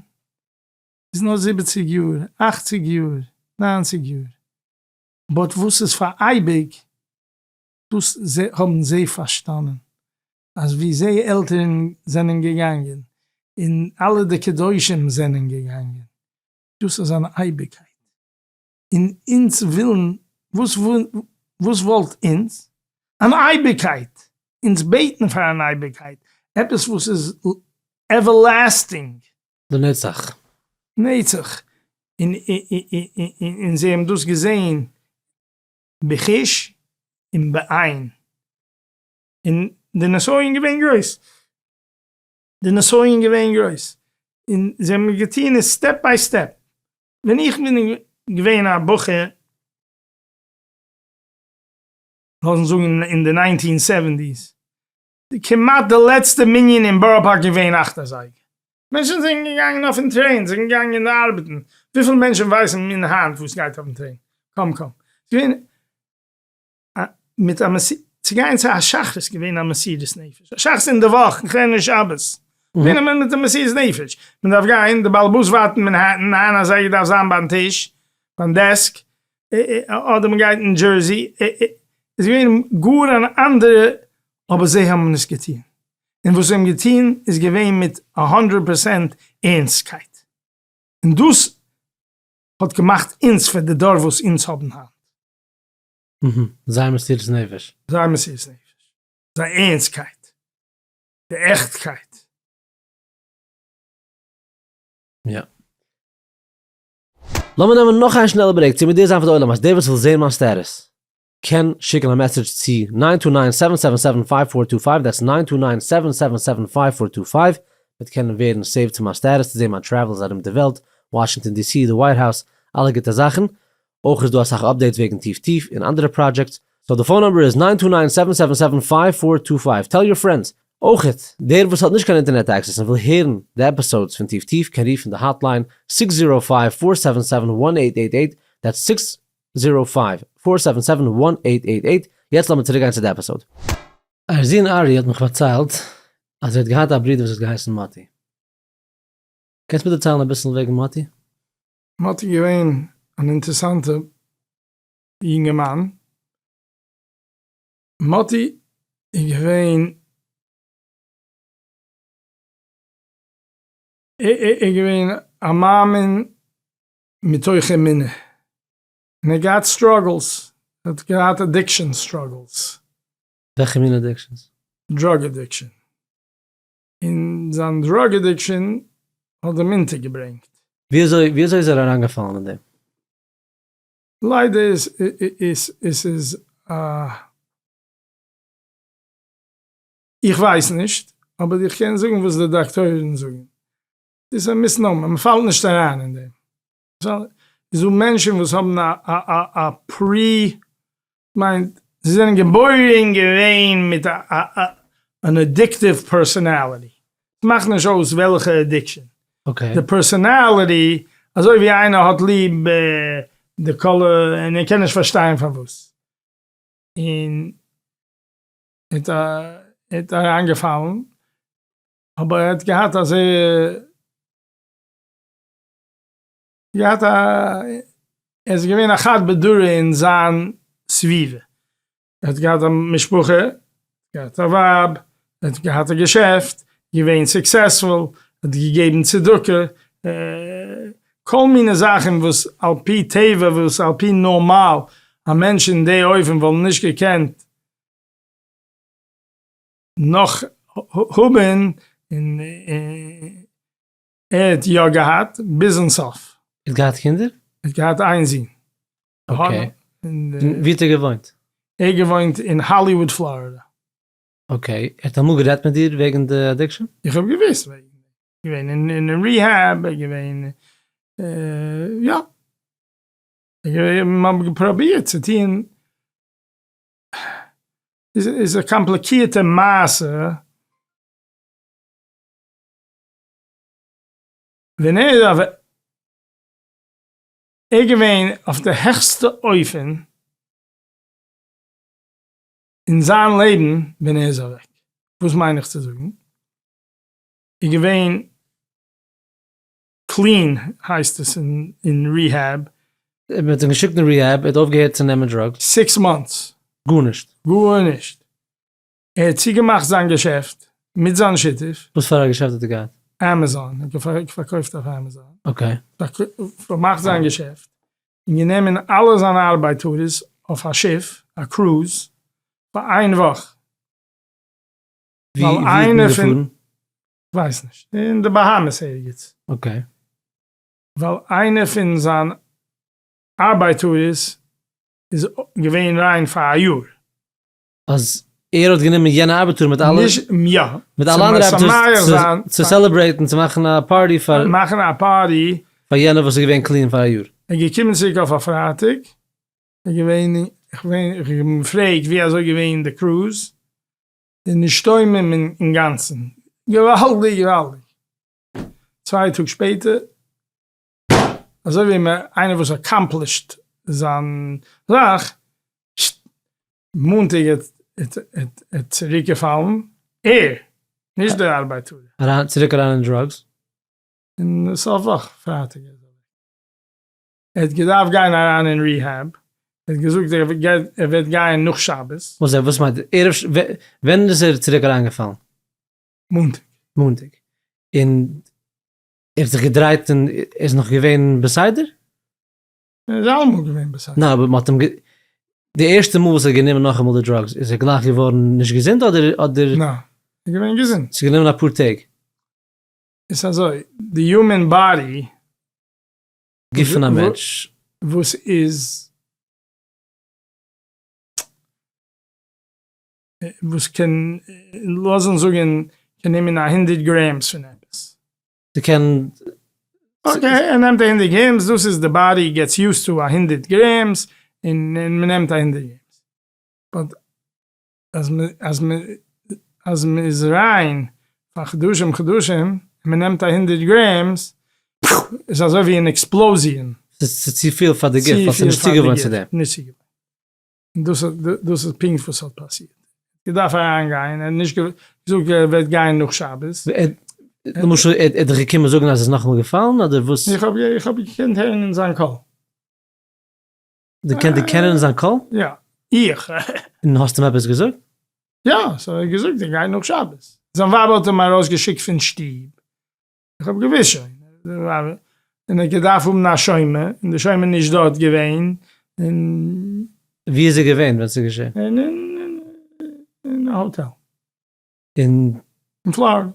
Speaker 2: איז נאר זיבעציג יאר, אכציג יאר, ניינציג יאר, but וואס איז פאר אייביג, דאס האבן זיי פארשטאנען. אז ווי זיי עלטערן זענען געגאנגען און אלע די קדושים זענען געגאנגען, דאס איז אן אייביגקייט, און אונז ווילן, וואס וואס וואלט אונז? אן אייביגקייט! אונז בעטן פאר אן אייביגקייט, עפעס וואס איז everlasting.
Speaker 1: לנצח.
Speaker 2: נצח, און זיי האבן דאס געזען בחוש און בעין, און די נסיון געווען גרויס, די נסיון געווען גרויס, און זיי האבן געטון עס step by step, ווען איך בין געווען א בחור, לאזן זאגן אין די nineteen seventies, כמעט די לעצטע מנין אין בארא פארק געווען אכט אזייגער, מענטשן זענען געגאנגען אויפן train, זענען געגאנגען ארבעטן, וויפיל מענטשן ווייסן מין היינט וואס גייט אויפן train, קוים קוים, ס'געווען מיט א מסירה, צו גיין צו א שחרית געווען א מסירות נפש, א שחרית אין די וואך, איך רעד נישט שבת, געווען א מיט א מסירות נפש, מען דארף גיין, די בעל הבית ווארט אין מאנהעטן, ניין אזייגער דארף זיין ביים טיש, ביים desk, אדער מען גייט אין דזשערזי, איז געווען גאר אן אנדערע, אבער זיי האבן עס געטון, און וואס זיי האבן געטון איז געווען מיט א הונדרעט פראצענט ערנסטקייט, און דאס האט געמאכט אונז פאר די דור וואס אונז האבן היינט.
Speaker 1: זייער מסירות נפש.
Speaker 2: זייער מסירות נפש. זייער ערנסטקייט. די עכטקייט.
Speaker 1: יא. לאמיר נעמען נאך איין שנעלע break צו מודיע זיין פאר די עולם אז דער וואס וויל זעהן מיין status קען שיקן א message צו nine two nine seven seven seven five four two five that's nine two nine seven seven seven five four two five וועט קענען ווערן saved צו מיין status צו זעהן מיין travels ארום די וועלט, וואשינגטאן די סי, די ווייט האוז, אלע גוטע זאכן. אויך איז דא אסאך updates וועגן טיף טיף און אנדערע projects, so די phone number איז nine two nine seven seven seven five four two five, tell your friends. אויכעט, דער וואס האט נישט קיין אינטערנעט access און וויל הערן די episodes פון טיף טיף קען רופן די hotline six zero five four seven seven one eight eight eight, that's six zero five four seven seven one eight eight eight, יעצט לאמיר צוריק גיין צו די episode. אייער זון ארי האט מיך פארציילט אז ער האט געהאט א ברודער וואס האט געהייסן מאטי. קענסט מיר דערציילן אביסל וועגן מאטי?
Speaker 2: מאטי איז געווען אן אינטערסאנטע יונגערמאן. מאטי איז געווען ער איז געווען א מאמין מתוך אמונה, און ער האט געהאט struggles, ער האט געהאט addiction struggles.
Speaker 1: וועלכע מין addictions?
Speaker 2: Drug addiction. און זיין drug addiction האט אים אונטערגעברענגט.
Speaker 1: וויאזוי וויאזוי איז ער אריינגעפאלן אין דעם?
Speaker 2: ליידער איז עס איז א. איך ווייס נישט, אבער איך קען זאגן וואס די דאקטוירים זאגן. דאס איז א misnomer, מען פאלט נישט אריין אין דעם. ס'איז דא מענטשן וואס האבן א pre, מיינט זיי זענען געבוירן געווען מיט אן addictive personality, ס'מאכט נישט אויס וועלכע addiction, די personality, אזוי ווי איינער האט ליב די color און ער קען נישט פארשטיין פארוואס, און ער האט אריינגעפאלן, אבער ער האט געהאט א זייער. געהאט א, ער איז געווען א חד בדרא אין זיין סביבה, ער האט געהאט א משפחה, געהאט א ווייב, ער האט געהאט א געשעפט, געווען successful, האט געגעבן צדקה, כל מיני זאכן וואס על פי טבע וואס על פי נארמאל א מענטש אין די אופן וואלט נישט געקענט נאך האבן, און ער האט יא געהאט ביזן סוף.
Speaker 1: ער האט געהאט קינדער?
Speaker 2: ער האט געהאט איין זון.
Speaker 1: Okay. ווי האט ער געוואוינט?
Speaker 2: ער האט געוואוינט אין האליוואד פלארידע.
Speaker 1: Okay. ער האט אמאל גערעדט מיט דיר וועגן די addiction?
Speaker 2: איך האב געוואוסט וועגן דעם. געווען אין rehab, ער געווען יא. מען האט פרובירט צו טון. איז א קאמפליקירטע מעשה. ווען ער איז ער געווען אויף די העכסטע אופן אין זיין לעבן ווען ער איז אוועק, וואס מיין איך צו זאגן? איז געווען clean הייסט עס אין rehab.
Speaker 1: מען האט אים געשיקט אין rehab, ער האט אויפגעהערט צו נעמען drugs.
Speaker 2: Six months.
Speaker 1: גארנישט.
Speaker 2: גארנישט. ער האט צוגעמאכט זיין געשעפט מיט זיין שותף.
Speaker 1: וואס פאר א געשעפט האט ער געהאט?
Speaker 2: Amazon, ער האט פארקויפט אויף Amazon.
Speaker 1: Okay.
Speaker 2: פארמאכט זיין געשעפט און גענומען אלע זיינע ארבייטארעס אויף א שיף, א cruise, פאר איין וואך.
Speaker 1: ווי איז מען געפארן?
Speaker 2: כ'ווייס נישט. אין די Bahamas ערגעץ.
Speaker 1: Okay.
Speaker 2: ווייל איינער פון זיין ארבייטארעס איז געווען ריין פאר א יאר.
Speaker 1: אז ער האט גענומען יענע ארבעטאר מיט אלע
Speaker 2: נישט יא.
Speaker 1: מיט אלע אנדערע ארבעטארס צו celebrate ן צו מאכן א party פאר
Speaker 2: מאכן א party
Speaker 1: פאר יענער וואס איז געווען clean פאר א יאר.
Speaker 2: ער איז געקומען צוריק אויף א פרייטאג, ער איז געווען, איך האב אים געפרעגט ווי אזוי געווען די cruise, און נשתומם אינגאנצן, געוואלדיג געוואלדיג. צוויי טאג שפעטער, אזוי ווי איינער וואס accomplished זיין זאך, מאנטאג האט צוריק געפאלן, ער, נישט דער ארבייטאר.
Speaker 1: אריין, צוריק אריין אין drugs.
Speaker 2: אין סוף וואך פרייטאג איז ער אוועק. ער האט געדארפט גיין אריין אין rehab, ער האט געזאגט ער וועט גיין נאך שבת.
Speaker 1: וואס וואס מיינט ערב ווען איז ער צוריק אריינגעפאלן?
Speaker 2: מאנטאג.
Speaker 1: מאנטאג. און ער האט זיך געדרייט און ער איז נאך געווען בסדר?
Speaker 2: ער איז אלעמאל געווען בסדר.
Speaker 1: ניין אבער מ'האט אים די ערשטע מאל וואס ער האט גענומען נאכאמאל די drugs איז ער גלייך געווארן נישט געזונט אדער אדער?
Speaker 2: ניין, ער איז געווען געזונט.
Speaker 1: ס'איז גענומען אפאר טעג.
Speaker 2: איז אזוי, די human body.
Speaker 1: גוף פון א מענטש.
Speaker 2: וואס איז וואס קען לאזן זאגן קען נעמען א הונדרעט grams פון עפעס.
Speaker 1: ס'קען.
Speaker 2: Okay, ער נעמט א הונדרעט grams, דאס איז די body gets used to א הונדרעט grams, און מ'נעמט א הונדרעט grams. But אז אז אז מ'איז ריין פאר חדשים חדשים, און מ'נעמט א הונדרעט grams, איז אזוי ווי אן explosion.
Speaker 1: ס'איז צופיל פאר די גוף, ווייל ס'איז נישט צוגעוואוינט צו דעם.
Speaker 2: נישט צוגעוואוינט. און דאס דאס איז פונקט וואס האט פאסירט. געדארפט אריינגיין, ער האט נישט געזאגט ער וועט גיין נאך שבת.
Speaker 1: למשל ער האט דיך געקומען זאגן אז ער איז נאכאמאל געפאלן אדער וואס?
Speaker 2: איך האב איך האב געקענט הערן אין זיין קול.
Speaker 1: דו קענסט דערקענען אין זיין קול?
Speaker 2: יא. איך.
Speaker 1: און האסט אים עפעס געזאגט?
Speaker 2: יא, so ער האט געזאגט ער גייט נאך שבת. זיין ווייב האט אים ארויסגעשיקט פון שטוב. איך האב געוויסט שוין, און ער האט געדארפט האבן א שומר, און די שומר איז נישט דארט געווען, און.
Speaker 1: ווי איז ער געווען ווען ס'איז געשען?
Speaker 2: אין א האטעל.
Speaker 1: אין?
Speaker 2: אין פלארידע.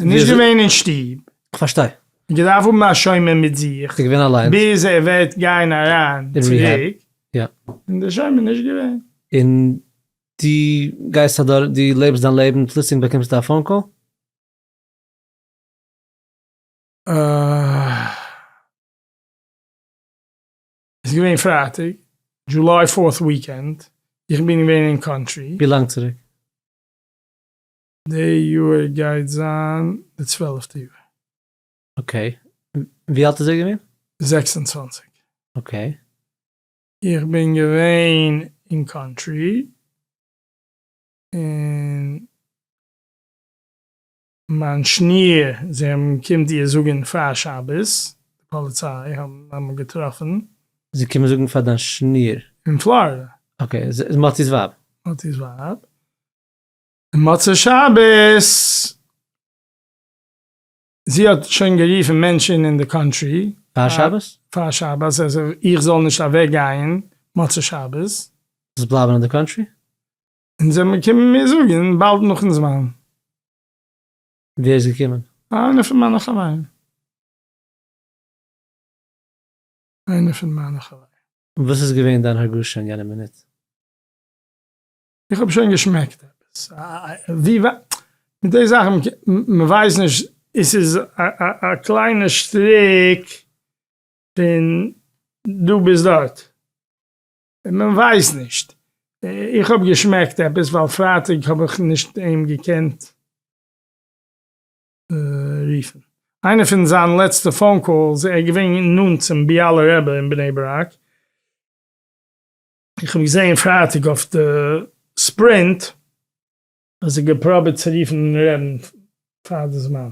Speaker 2: נישט געווען אין שטוב.
Speaker 1: כ'פארשטיי.
Speaker 2: געדארפט האבן א שומר מיט זיך.
Speaker 1: ס'איז געווען אליינס.
Speaker 2: ביז ער וועט גיין אריין צוריק.
Speaker 1: יא.
Speaker 2: און די שומר נישט געווען.
Speaker 1: און דו גייסט אדורך, דו לעבסט דיין לעבן, פלוצלינג באקומסטו א phone call?
Speaker 2: עס איז געווען פרייטאג, July Fourth weekend, איך בין געווען אין country.
Speaker 1: ווי לאנג צוריק?
Speaker 2: די יאר גייט זיין די צוועלפטע יאר.
Speaker 1: Okay, ווי אלט איז ער געווען?
Speaker 2: 26.
Speaker 1: Okay.
Speaker 2: איך בין געווען אין country, און מיין שניר, זיי האבן קומט איר זאגן פאר שבת, די פאליציי האבן געטראפן.
Speaker 1: זיי קומען זאגן פאר דיין שניר?
Speaker 2: אין פלארידע.
Speaker 1: Okay, איז מאטי'ס ווייב?
Speaker 2: מאטי'ס ווייב. און מוצאי שבת, זי האט שוין גערופן מענטשן אין די country.
Speaker 1: פאר שבת?
Speaker 2: פאר שבת, אז איך זאל נישט אוועק גיין מוצאי שבת.
Speaker 1: זאלסט בלייבן אין די country?
Speaker 2: און זיי האבן געקומען מיר זאגן באלד נאכן זמן.
Speaker 1: ווער איז געקומען?
Speaker 2: איינער פון מיינע חברים. איינער פון מיינע חברים.
Speaker 1: וואס איז געווען דיין הרגשה אין יענע מינוט?
Speaker 2: איך האב שוין געשמעקט עפעס. ווי מיט די זאכן מ'ווייסט נישט, עס איז א קליינע שטריק פון דא ביז דארט, מען ווייסט נישט. איך האב געשמעקט עפעס ווייל פרייטאג האב איך נישט אים געקענט רופן. איינע פון זיין לעצטע phone calls, ער איז געווען נאנט צום ביאלער רבי אין בני ברק, איך האב געזעהן פרייטאג אויף די ספרינט אז ער געפראבירט צו רופן רעדן פאר די זמן,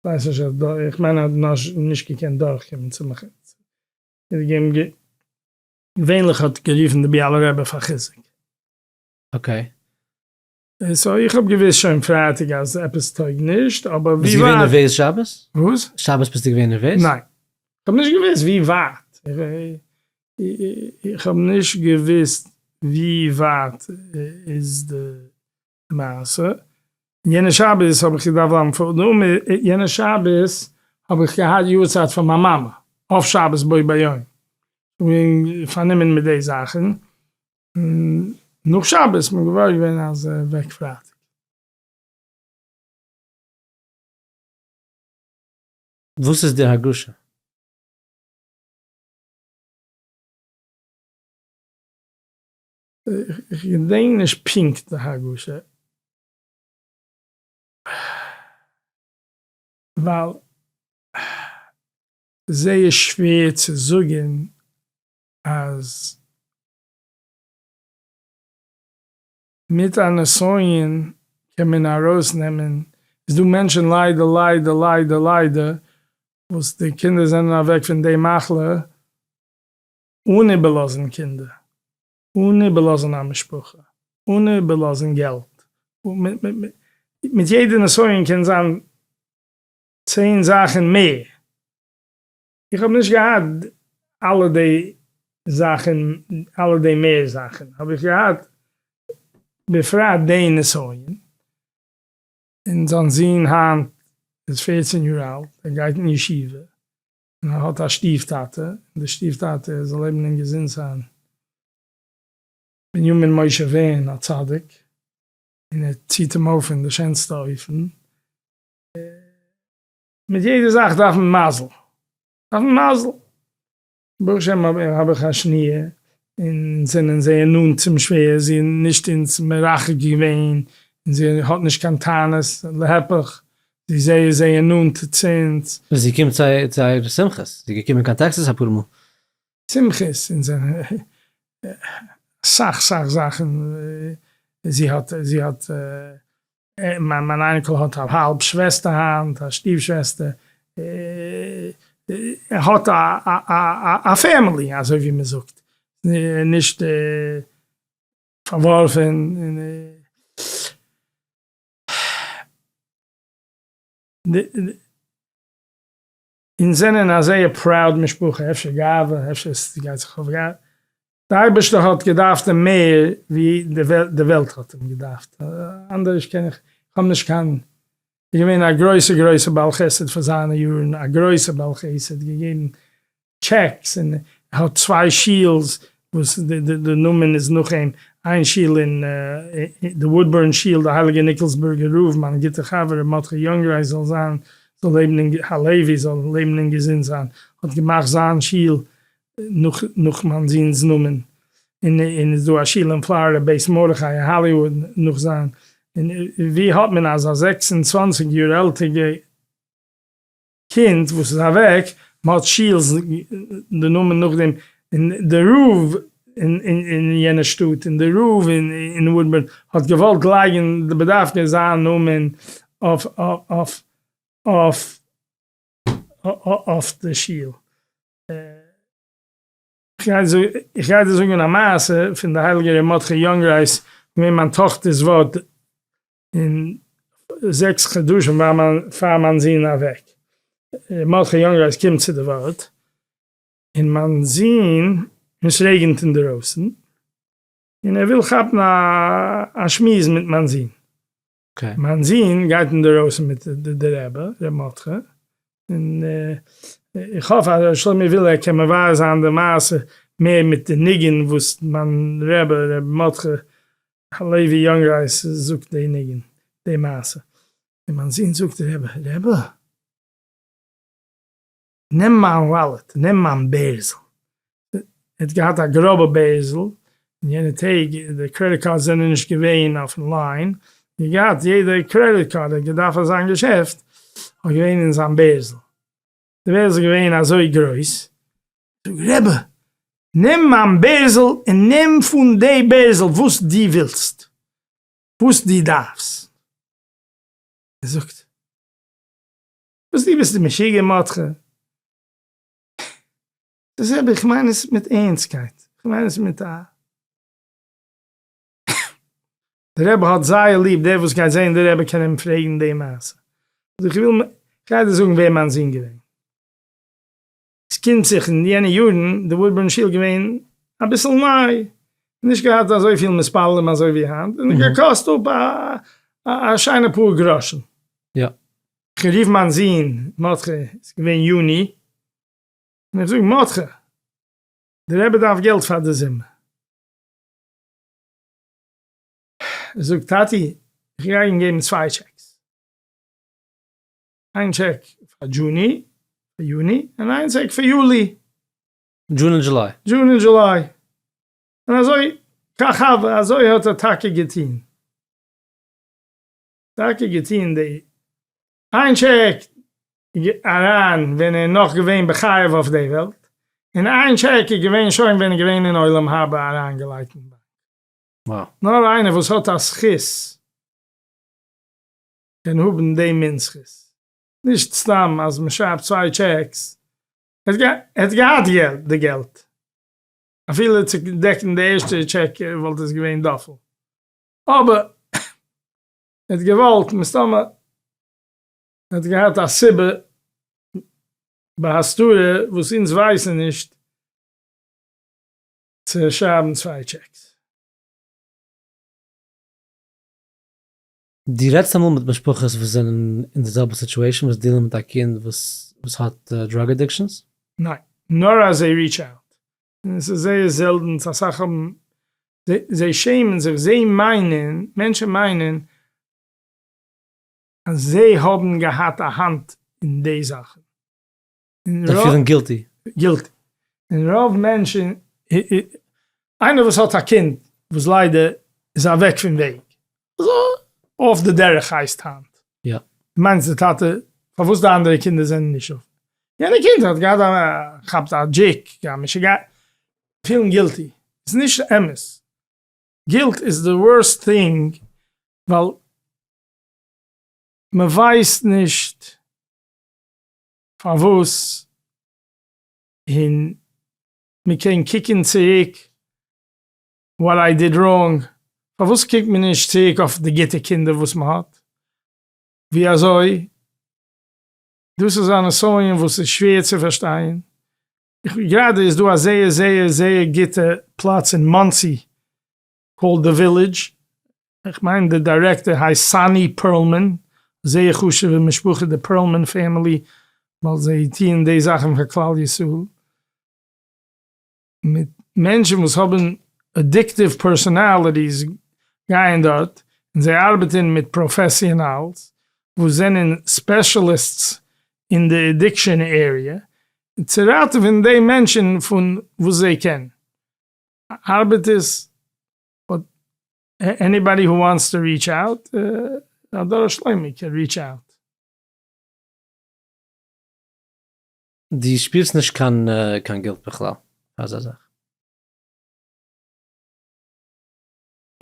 Speaker 2: כ'ווייס נישט אז איך מיין ער האט נישט געקענט דורכקומען צו מיך, געווענליך האט גערופן די ביאלער רבי פאר חיזוק.
Speaker 1: Okay.
Speaker 2: So איך האב געוויסט שוין פרייטאג אז עפעס טויג נישט, אבער
Speaker 1: ביסט
Speaker 2: ווי
Speaker 1: געווען
Speaker 2: ווייט.
Speaker 1: נערוועז שבת?
Speaker 2: וואס?
Speaker 1: שבת ביסטו געווען נערוועז?
Speaker 2: ניין. איך האב נישט געוויסט ווי ווייט. איך האב נישט געוויסט ווי ווייט איז די מעשה. יענע שבת האב איך געדארפט בלייבן פאר די עמוד, יענע שבת האב איך געהאט יארצייט פון מיין מאמע, אויף שבת בו ביום. איך בין פארנומען מיט די זאכן, און נאך שבת איז מען געוואר געווען אז ער איז אוועק פרייטאג.
Speaker 1: וואס איז די הרגשה?
Speaker 2: איך געדענק נישט פונקט די הרגשה, ווייל זייער שווער צו זאגען אז מיט א נסיון קען מען ארויס נעמען, איז דא מענטשען ליידער ליידער ליידער ליידער וואס די קינדער זענען אוועק פון די מחלה אן איבערלאזן קינדער, אן איבערלאזן א משפחה, אן איבערלאזן געלט, מיט יעדע נסיון קען זיין צען זאכן מער, איך האב נישט געהאט אלע די זאכן, אלע די מער זאכן האב איך געהאט, בפרט די נסיון, און זיין זון היינט איז פערצן יאר אלט, ער גייט אין ישיבה, און ער האט א שטיף טאטע, און די שטיף טאטע זאל לעבן און געזונט זיין, בנימין משה ווען א צדיק, און ער ציט אים אויף אין די שענסטע אופן, מיט יעדע זאך דארף מען מזל, דארף מען מזל, ברוך השם האב איך א שניר, און זענען זייער נאנט צום שווער, זי איז נישט אונז מרחק געווען, און זי האט נישט קיין טענות, להיפך, זי איז זייער זייער נאנט צו אונז.
Speaker 1: און זי קומט צו אייערע שמחות, זי איז געקומען קיין טעקסעס אפאר מאל.
Speaker 2: שמחות, אונז זענען אסאך סאך זאכן, זי האט זי האט מיין אייניקל האט א האלב שוועסטער היינט, א שטיף שוועסטער, ער האט א family אזוי ווי מען זאגט, נישט פארווארפען. אונז זענען א זייער proud משפחה, אפשר גאווה, אפשר עס גייט זיך אויף גאווה, די אייבערשטער האט געדארפט אים מער ווי די וועלט האט אים געדארפט, אנדערש קען איך, איך האב נישט קיין, איז געווען א גרויסע גרויסע בעל חסד פאר זיינע יארן, א גרויסע בעל חסד, געגעבן checks, און ער האט צוויי שילס וואס די נאמען איז נאך אים, איין שיל אין די וואודבורן שיל, די הייליגע ניקלסבורגער רב, מיין גוטע חבר ר' מרדכי יונגרייז זאל זיין, זאל לעבן און הלוי זאל לעבן און געזונט זיין, האט געמאכט זיין שיל נאך נאך מיין זון'ס נאמען, און און איז דא א שול אין פלארידע בית מרדכי אין האליוואד נאך זיין, און ווי האט מען אז א 26 יאר עלטיגע קינד וואס איז אוועק, מען האט שולס די נאמען נאכדעם, און די רב אין יענע שטאט און די רב אין וואודבורן האט געוואלט לייגן בדווקא זיין נאמען אויף אויף אויף אויף די שול. איך גיי דיר זאגן א מעשה פון די הייליגע ר' מרדכי יונגרייז, געווען מיין טאכטער'ס ווארט אין זעקס חדשים פאר מיין זון אוועק. ר' מרדכי יונגרייז קומט צו די ווארט, און מיין זון, און ס'רעגענט אינדערויסן, און ער וויל כאפן א שמועס מיט מיין זון. מיין זון גייט אינדערויסן מיט די רבי, ר' מרדכי, און איך האף אז ר' שלמה וויל ער קען מבאר זיין די מעשה מער מיט די ניגון וואס מיין רבי ר' מרדכי הלוי יונגרייז זאגט די ניגון, די מעשה. און מיין זון זאגט רבי, רבי! נעם מיין wallet, נעם מיין בערזל. ער האט געהאט א גראבע בערזל, אין יענע טעג די credit cards זענען נישט געווען אויפן line, ער האט געהאט יעדע credit card ער האט געדארפט פאר זיין געשעפט האט געווען אין זיין בערזל. די בערזל איז געווען אזוי גרויס, זאג רבי, נעם מיין בערזל און נעם פון די בערזל וואס דו ווילסט, וואס דו דארפסט. ער זאגט, וואס דו ביסט משוגע מרדכי? דאס רבי איך מיין עס מיט ערנסטקייט, איך מיין עס מיט א. די רבי האט זייער ליב, דער וואס גייט זען די רבי קען אים פרעגן די מעשה. איך וויל, איך גיי דיר זאגן ווער מיין זון געווען. עס קומט זיך אין יענע יארן די וואודבורן שול געווען אביסל ניי, נישט געהאט אזויפיל מתפללים אזוי ווי היינט, און געקאסט אפ א שיינע פאר גראשן.
Speaker 1: יא.
Speaker 2: איך רוף מיין זון מרדכי, עס איז געווען יוני, און איך זאג, מרדכי, די רבי דארף געלט פאר די זומער. ער זאגט, טאטי, איך גיי אים געבן צוויי טשעקס. איין טשעק פאר June, פאר יוני, און איין טשעק פאר יולי.
Speaker 1: June און July.
Speaker 2: June און July. און אזוי, כך הוה, אזוי האט ער טאקע געטון. טאקע געטון די איין טשעק אריין ווען ער איז נאך געווען בחייו אויף די וועלט, און איין טשעק איז געווען שוין ווען ער איז געווען אין עולם הבא אריינגעלייגט אין באנק. נאר איינער וואס האט א זכות קען האבן די מין זכות. נישט סתם אז מען שרייבט צוויי טשעקס. ער האט געהאט די געלט. אפילו צו דעקן די ערשטע טשעק וואלט עס געווען דאפעלט. אבער ער האט געוואלט, מסתמא ער האט געהאט א סיבה בהסתרה וואס אונז ווייסן נישט צו שרייבן צוויי טשעקס.
Speaker 1: דו רעדסט אמאל מיט משפחות וואס זענען אין די זעלבע situation וואס deal ן מיט א קינד וואס וואס האט drug addictions?
Speaker 2: ניין, נאר אז זיי reach out. און עס איז זייער זעלטן, אסאך האבן, זיי שעמען זיך, זיי מיינען, מענטשן מיינען אז זיי האבן געהאט א האנט אין די זאכן.
Speaker 1: זיי פילן guilty.
Speaker 2: Guilty. און רוב מענטשן, איינער וואס האט א קינד וואס ליידער איז אוועק פון וועג, אויף די דרך הייסט היינט.
Speaker 1: יא.
Speaker 2: מיינסט די טאטע פארוואס די אנדערע קינדער זענען נישט אויף? יענע קינד האט געהאט א כאפט א דזשיק, א משוגע, פילן guilty איז נישט אמת, guilt איז די worst thing ווייל מען ווייסט נישט פארוואס און מען קען קוקן צוריק what I did wrong, פארוואס קוקט מען נישט צוריק אויף די גוטע קינדער וואס מען האט? ווי אזוי? דאס איז א נסיון וואס איז שווער צו פארשטיין, גראדע איז דא א זייער זייער זייער גוטע פלאץ אין מאנסי called The Village, איך מיין די דירעקטאר הייסט סאני פערלמאן, זייער חשובע משפחה די פערלמאן family, ווייל זיי טוען די זאכן פאר כלל ישראל, מיט מענטשן וואס האבן addictive personalities גייען דארט און זיי ארבעטן מיט professionals וואס זענען specialists אין די addiction area צו ראטעווען די מענטשן פון וואס זיי קענען ארבעט עס but anybody who wants to reach out אדער שלומי קען reach out.
Speaker 1: דו שפירסט נישט קיין קיין guilt בכלל פאר אזא זאך?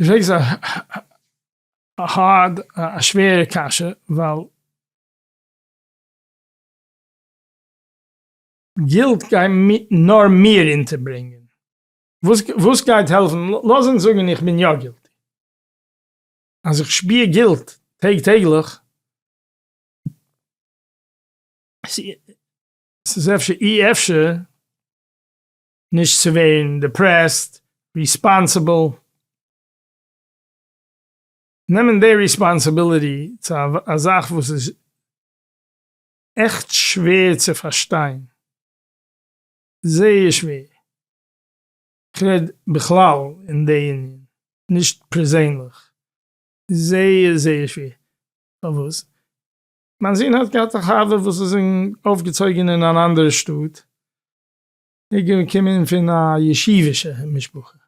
Speaker 2: דו פרעגסט א hard א שווערע קשיא ווייל guilt גייט נאר מיר אונטערברענגען, וואס גייט העלפן, לאז אונז זאגן איך בין יא guilty, אז איך שפיר guilt טאג טעגליך, ס'איז אפשר אי אפשר נישט צו ווערן depressed, responsible, נעמען די responsibility צו א זאך וואס איז עכט שווער צו פארשטיין, זייער שווער, כ'רעד בכלל אין די ענין, נישט פערזענליך, זייער זייער שווער, פארוואס? מיין זון האט געהאט א חבר וואס איז אויפגעצויגען אין אן אנדערע שטאט, ער איז געקומען פון א ישיבישע משפחה,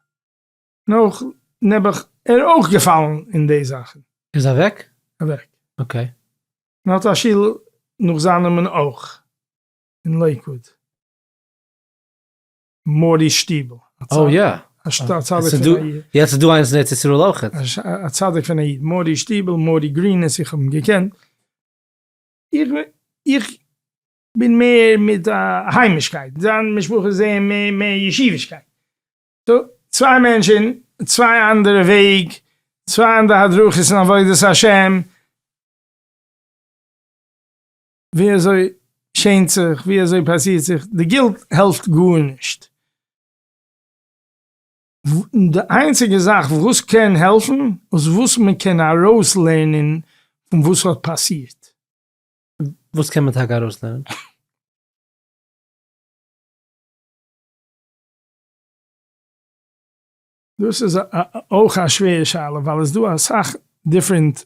Speaker 2: און אויך נעבעך ער איז אויך געפאלן אין די זאכן.
Speaker 1: איז אוועק?
Speaker 2: אוועק.
Speaker 1: Okay.
Speaker 2: און האט א שול נאך זיין נאמען אויך, אין לעיקוואוד. מארי שטיבל.
Speaker 1: Oh יא.
Speaker 2: א צדיק פון א איד.
Speaker 1: יעצט איז דא איינס אין ארץ ישראל אויכעט.
Speaker 2: א צדיק פון א איד. מארי שטיבל, מארי גרינעס, איך האב אים געקענט. איך בין מער מיט א היימישקייט. זיין משפחה איז זייער מער ישיבישקייט. So, צוויי מענטשן, צוויי אנדערע וועג. צוויי אין די הדרכות אין עבודת השם, ווי אזוי שענט זיך, ווי אזוי פאסירט זיך, די guilt העלפט גארנישט. די איינציגע זאך וואס קען העלפן איז וואס מען קען ארויסלערנען פון וואס האט פאסירט.
Speaker 1: וואס קען מען טאקע ארויסלערנען?
Speaker 2: דאס איז אויך א שווערע שאלה ווייל עס איז דא אסאך different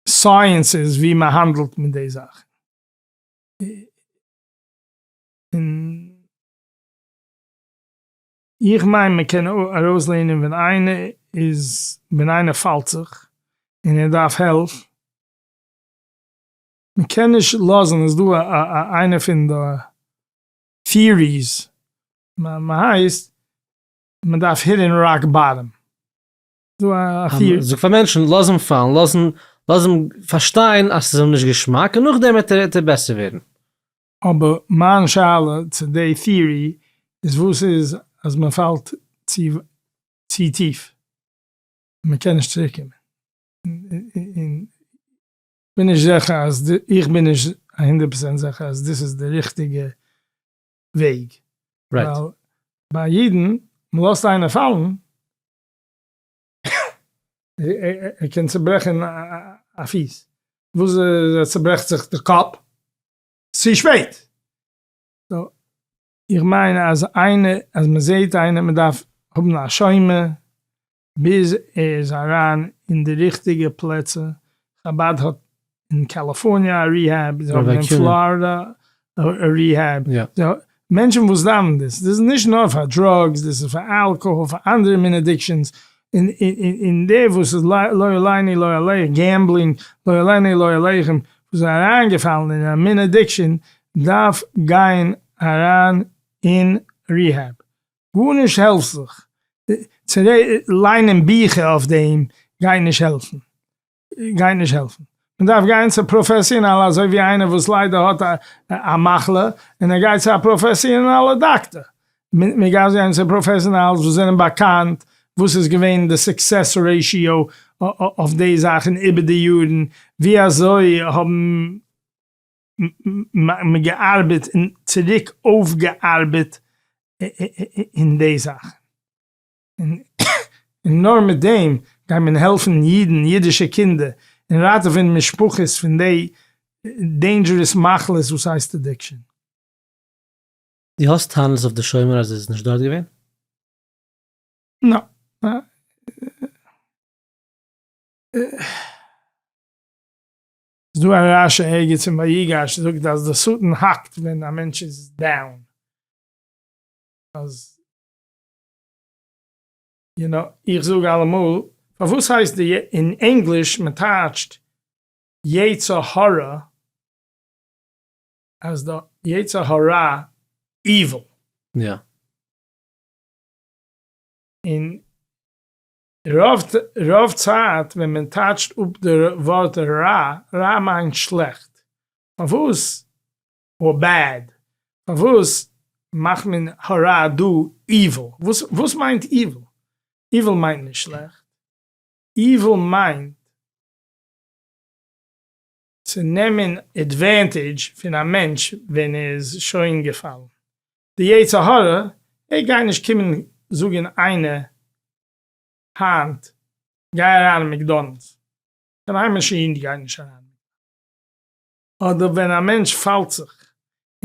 Speaker 2: sciences ווי מען האנדלט מיט די זאכן. און איך מיין מען קען ארויסלערנען ווען איינער איז ווען איינער פאלט זיך און ער דארף העלפ, מען קען נישט לאזן, איז דא א איינע פון די theories מען הייסט מען דארף hit ן rock bottom, דא א theory.
Speaker 1: זאג פאר מענטשן לאז אים פאלן, לאז אים לאז אים פארשטיין אז ס'איז אים נישט געשמאק און נאכדעם וועט ער בעסער ווערן.
Speaker 2: אבער מיין שאלה צו די theory איז וואס איז אז מען פאלט צו צו טיף און מען קען נישט צוריק קומען און כ'בין נישט זיכער אז איך בין נישט א 100% זיכער אז דאס איז די ריכטיגע וועג ווייל ביי אידן מען לאזט איינער פאלן ער קען צוברעכן א פיס וואס ער צוברעכט זיך די קאפ צו שפעט. so איך מיין אז איינער אז מען זעהט איינער מען דארף האבן א שומר ביז ער איז אריין אין די ריכטיגע פלעצער, חבד האט אין קאליפארניע א rehab, זיי האבן אין פלארידע א rehab, מענטשן וואס דארפן דאס, דאס איז נישט נאר פאר drugs, דאס איז פאר אלקאהאל, פאר אנדערע מין addictions, און דער וואס איז לא עליני לא עליך, gambling, לא עליני לא עליכם, וואס איז אריינגעפאלן אין א מין addiction, דארף גיין אריין אין rehab. גארנישט העלפט זיך, צו ליינען ביכער אויף דעם גייט נישט העלפן. גייט נישט העלפן. מען דארף גיין צו פראפעסיאנאל אזוי ווי איינער וואס ליידער האט א מחלה און ער גייט צו א פראפעסיאנאלע דאקטער. מען גייט גיין צו professionals וואס זענען באקאנט וואס איז געווען די success ratio אויף די זאכן איבער די יארן, ווי אזוי האבן מען געארבעט און צוריק אויפגעארבעט אין די זאכן. און נאר מיט דעם גייט מען העלפן אידן, אידישע קינדער, און ראטעווען משפחות פון די dangerous מחלות וואס הייסט addiction.
Speaker 1: דו האסט טענות אויף די שומר אז ער איז נישט דארט געווען?
Speaker 2: נא. ס'איז דא א רשי ערגעץ אין ויגש זאגט אז די שטן האקט ווען א מענטש איז down. אז you know, איך זאג אלעמאל, פארוואס הייסט די אין ענגליש מען טייטשט יצר הרע אז די יצר הרע evil.
Speaker 1: יא.
Speaker 2: און רוב רוב צייט ווען מען טייטשט אפ די ווארט רע, רע מיינט שלעכט. פארוואס or bad? פארוואס מאכט מען הרע דא evil? וואס וואס מיינט evil? Evil מיינט נישט שלעכט. Evil מיינט צו נעמען advantage פון א מענטש ווען ער איז שוין געפאלן. די יצר הרע, ער גייט נישט קומען זאגן איינער היינט גיי אריין אין McDonald's. קיין היימישע איד גייט נישט אריין. אדער ווען א מענטש פאלט זיך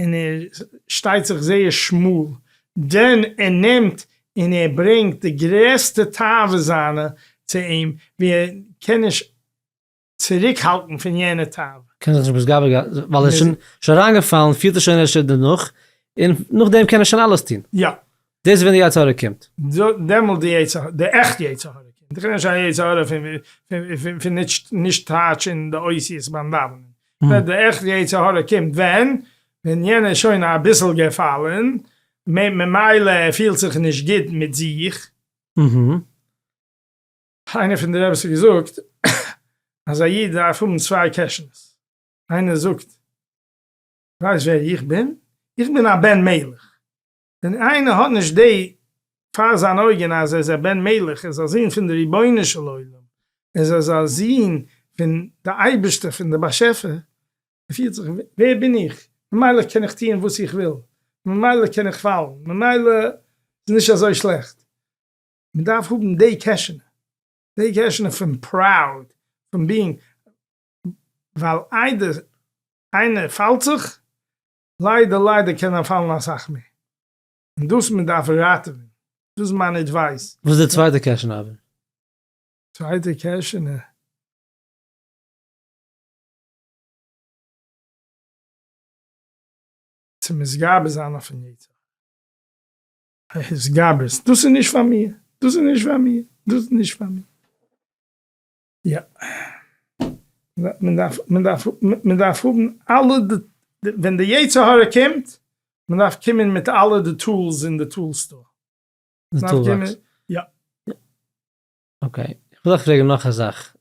Speaker 2: און ער שטייט זיך זייער שמאל, דען ער נעמט און ער ברענגט די גרעסטע תאווה זיינע צו אים, ווי ער קען נישט צוריקהאלטן פון יענע תאווה.
Speaker 1: קען זיך נישט מתגבר ווייל ער איז שוין שוין אריינגעפאלן פילט ער שוין ער איז שוין דערנאך, און נאכדעם קען ער שוין אלעס טון.
Speaker 2: יא.
Speaker 1: דאס איז ווען די יצר הרע קומט.
Speaker 2: דעמאלט די יצר הרע, די עכט יצר הרע קומט. איך רעד נישט א יצר הרע פון פון נישט נישט טייטשען די אותיות ביים דאווענען. איך רעד די עכט יצר הרע קומט ווען? ווען יענער איז שוין אביסל געפאלען, ממילא ער פילט זיך נישט גוט מיט זיך. איינער פון די רביס האט געזאגט אז א איד דארף האבן צוויי קעשענעס. איינער זאגט, ווייסט ווער איך בין? איך בין א בן מלך. ווען איינער האט נישט די. פאר זיין אויגען אז ער איז א בן מלך, ער איז א זון פון די רבונו של עולם, ער איז א זון פון די אייבערשטער, פון די באשעפער, ער פירט זיך ווער בין איך, ממילא קען איך טוען וואס איך וויל, ממילא קען איך פאלן, ממילא איז נישט אזוי שלעכט. מען דארף האבן די קעשענע, די קעשענע פון proud, פון being, ווייל איידער איינער פאלט זיך, ליידער ליידער קען ער פאלן אסאך מער. און דאס מען דארף ראטעווען, דאס איז מיין advice.
Speaker 1: וואס איז די צווייטע קעשענע אבער?
Speaker 2: צווייטע קעשענע? צו מתגבר זיין אויפן יצר א התגברות, דאס איז נישט פאר מיר, דאס איז נישט פאר מיר, דאס איז נישט פאר מיר. יא. מען דארף, מען דארף, מען דארף האבן אלע די, ווען די יצר הרע קומט, מען דארף קומען מיט אלע די tools אין די tool store.
Speaker 1: די toolbox.
Speaker 2: יא.
Speaker 1: Okay, איך וויל דיך פרעגן נאך א זאך.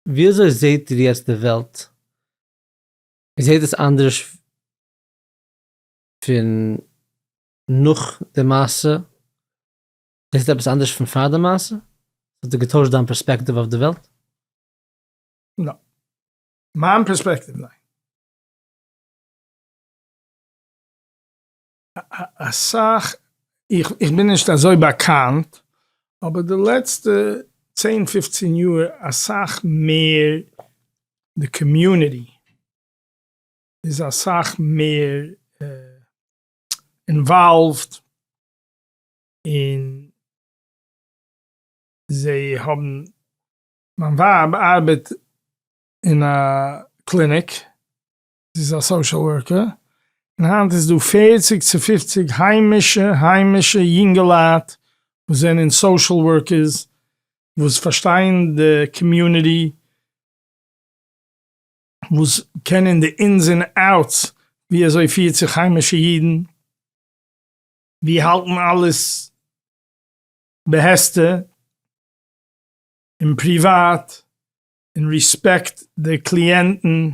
Speaker 1: ווי אזוי זעהט איר יעצט די וועלט? זעהט עס אנדערש פון נאך די מעשה? זעסט עפעס אנדערש פון פאר די מעשה? האט ער געטוישט דיין פערספעקטיוו אויף די וועלט?
Speaker 2: נא. מיין פערספעקטיוו ניין. אסאך, איך בין נישט אזוי באקאנט, אבער די לעצטע צען פופצען יאר אסאך מער די community איז אסאך מער involved און זיי האבן, מיין ווייב ארבעט אין א קליניק, זי איז א social worker, און היינט איז דא פערציג צו פופציג היימישע היימישע יונגעלייט וואס זענען social workers וואס פארשטייען די community, וואס קענען די ins און outs ווי אזוי פירט זיך היימישע אידן, ווי האלטן אלעס בהסתר און פריוואט און respect די קליענטן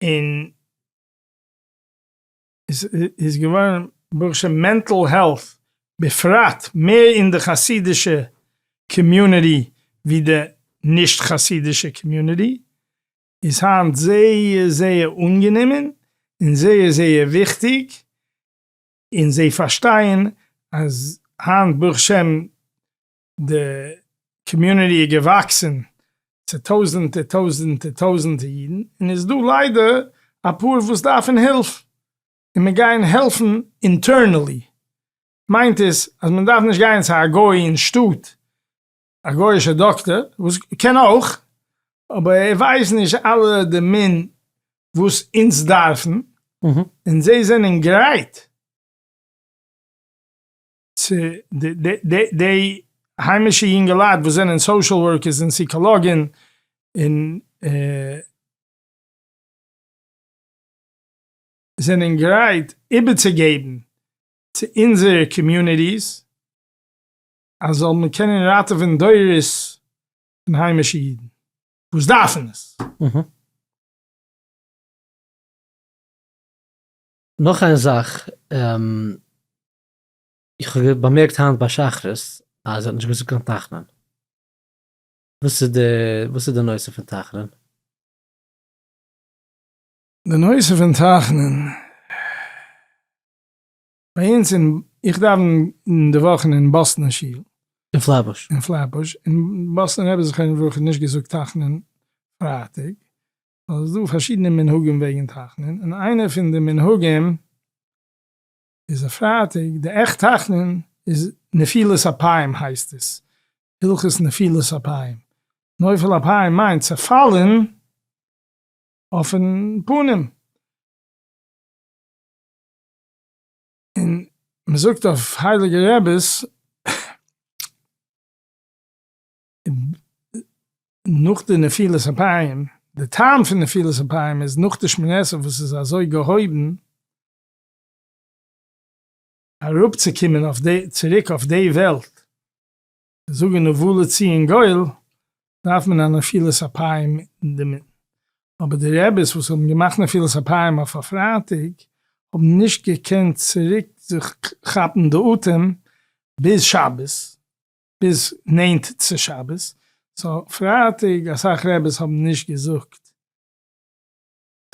Speaker 2: און עס איז געווארן ברוך השם mental health בפרט מער אין די חסידישע community ווי די נישט חסידישע community איז היינט זייער זייער אנגענומען און זייער זייער וויכטיג און זיי פארשטייען אז היינט ברוך השם די community איז געוואקסען צו טויזענטער טויזענטער טויזענטער אידן, און איז דא ליידער אפאר וואס דארפן הילף, און מיר גייען העלפן internally, מיינט עס אז מען דארף נישט גיין צו א גוי אין שטאט, א גוי'אישע דאקטער, וואס קען אויך, אבער ער ווייסט נישט אלע די מין וואס אונז דארפן, און זיי זענען גרייט צו די היימישע יונגעלייט וואס זענען social workers און סיקאלאגען און זענען גרייט איבערצוגעבן צו אונזערע communities אז זאל מען קענען ראטעווען דורות פון היימישע אידן וואס דארפן עס.
Speaker 1: נאך איין זאך, איך האב באמערקט היינט ביי שחרית אז ער האט נישט געזאגט קיין תחנון. וואס איז די וואס איז די נושא פון תחנון?
Speaker 2: די נושא פון תחנון, ביי אונז אין, איך דאווען אין די וואכן אין באסטאנער שול.
Speaker 1: אין פלעטבוש.
Speaker 2: אין פלעטבוש, און באסטאנער רבי זכרונו לברכה האט נישט געזאגט תחנון פרייטאג, ווייל עס איז דא פארשידענע מנהגים וועגן תחנון, און איינער פון די מנהגים איז א פרייטאג, די עכט תחנון איז נפילת אפיים הייסט עס, הלכות נפילת אפיים, נופל אפיים מיינט צו פאלן אויפן פנים, און מען זאגט אויף הייליגע רעביס נאך די נפילת אפיים, די טעם פון נפילת אפיים איז נאך די שמונה עשרה וואס איז אזוי געהויבן, אראפצוקומען אויף די צוריק אויף די וועלט צו זאגן ובא לציון גואל דארף מען א נפילת אפיים אינדערמיטן, אבער די רעביס וואס האבן געמאכט נפילת אפיים אויף א פרייטאג האבן נישט געקענט צוריק זיך כאפן די אטעם. ביז שבת, ביז נענט צו שבת, so פרייטאג אסאך רעבעס האבן נישט געזאגט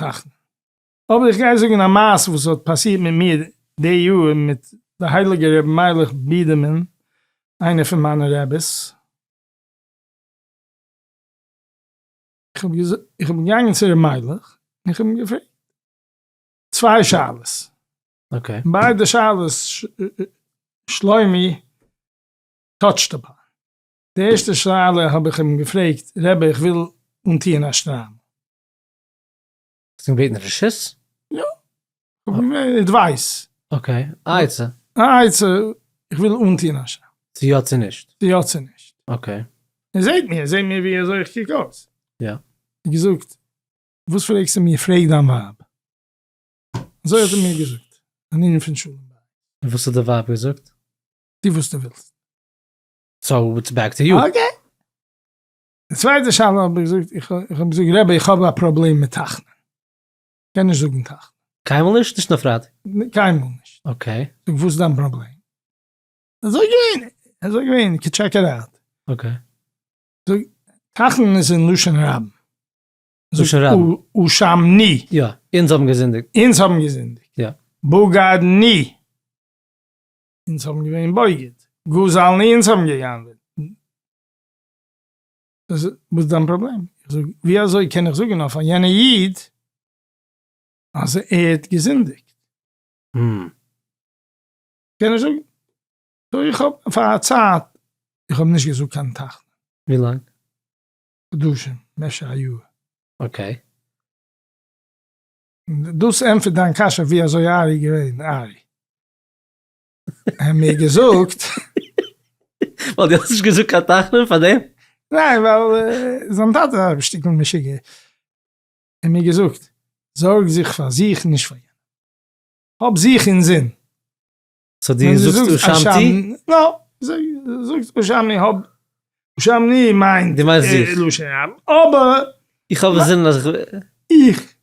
Speaker 2: תחנון. אבער איך גיי זאגן א מעשה וואס האט פאסירט מיט מיר די יאר מיט די הייליגע רבי מיילעך בידערמאן, איינער פון מיינע רעבעס. איך האב איך בין געגאנגען צו רבי מיילעך און איך האב אים געפרעגט צוויי שאלות.
Speaker 1: okay.
Speaker 2: ביידע שאלות שלומי touched upon. די ערשטע שאלה האב איך אים געפרעגט, רבי איך וויל אנטוען א שטריימל.
Speaker 1: האסט אים געבעטן רשות?
Speaker 2: יא. advice.
Speaker 1: okay, א עצה.
Speaker 2: א עצה, איך וויל אנטוען א שטריימל.
Speaker 1: צו יא צו נישט.
Speaker 2: צו יא צו נישט.
Speaker 1: okay.
Speaker 2: ער זעט מיר, ער זעט מיר ווי אזוי איך קוק אויס.
Speaker 1: יא.
Speaker 2: ער האט געזאגט, וואס פרעגסטו מיר, פרעג דיין ווייב. אזוי האט ער מיר געזאגט, ענינים פון שלום בית.
Speaker 1: און וואס האט די ווייב געזאגט?
Speaker 2: טו וואס דו ווילסט.
Speaker 1: so it's back to you.
Speaker 2: okay. די צווייטע שאלה האב איך געזאגט, איך האב געזאגט רבי איך האב א פראבלעם מיט תחנון. קען נישט זאגן תחנון.
Speaker 1: קיינמאל נישט? נישט נאר פרייטאג?
Speaker 2: קיינמאל נישט.
Speaker 1: okay.
Speaker 2: זאג וואס איז דיין פראבלעם? אזוי געווען, אזוי געווען, check it out.
Speaker 1: okay.
Speaker 2: זאג, תחנון איז אין לשון רבים.
Speaker 1: לשון רבים.
Speaker 2: אשמנו.
Speaker 1: יא, אונז האבן געזינדיגט.
Speaker 2: אונז האבן געזינדיגט.
Speaker 1: יא.
Speaker 2: בגדנו. אונז האבן געווען בוגד. גזלנו אונז האבן גע'גנב'עט. וואס איז דיין פראבלעם? איך זאג, ווי אזוי קען איך זאגן אויף א יענע איד אז ער האט געזינדיגט? קען נישט זאגן. so איך האב פאר א צייט, איך האב נישט געזאגט קיין תחנון.
Speaker 1: ווי לאנג?
Speaker 2: חדשים, אפשר א יאר.
Speaker 1: okay.
Speaker 2: דאס ענטפערט דיין קשיא ווי אזוי ארי געווען ארי. ער האט מיר געזאגט.
Speaker 1: ווייל דו האסט נישט געזאגט קיין תחנון פאר דעם?
Speaker 2: ניין, ווייל זיין טאטע איז א שטיקל משוגע. ער האט מיר געזאגט, זארג זיך פאר זיך נישט פאר יענעם. האב זיך אינזין.
Speaker 1: so דו זאגסט אשמתי?
Speaker 2: נא, זאגסט אשמני האב, אשמני מיינט
Speaker 1: דו מיינסט זיך.
Speaker 2: לשון רבים, אבער
Speaker 1: איך האב אינזין אז איך
Speaker 2: איך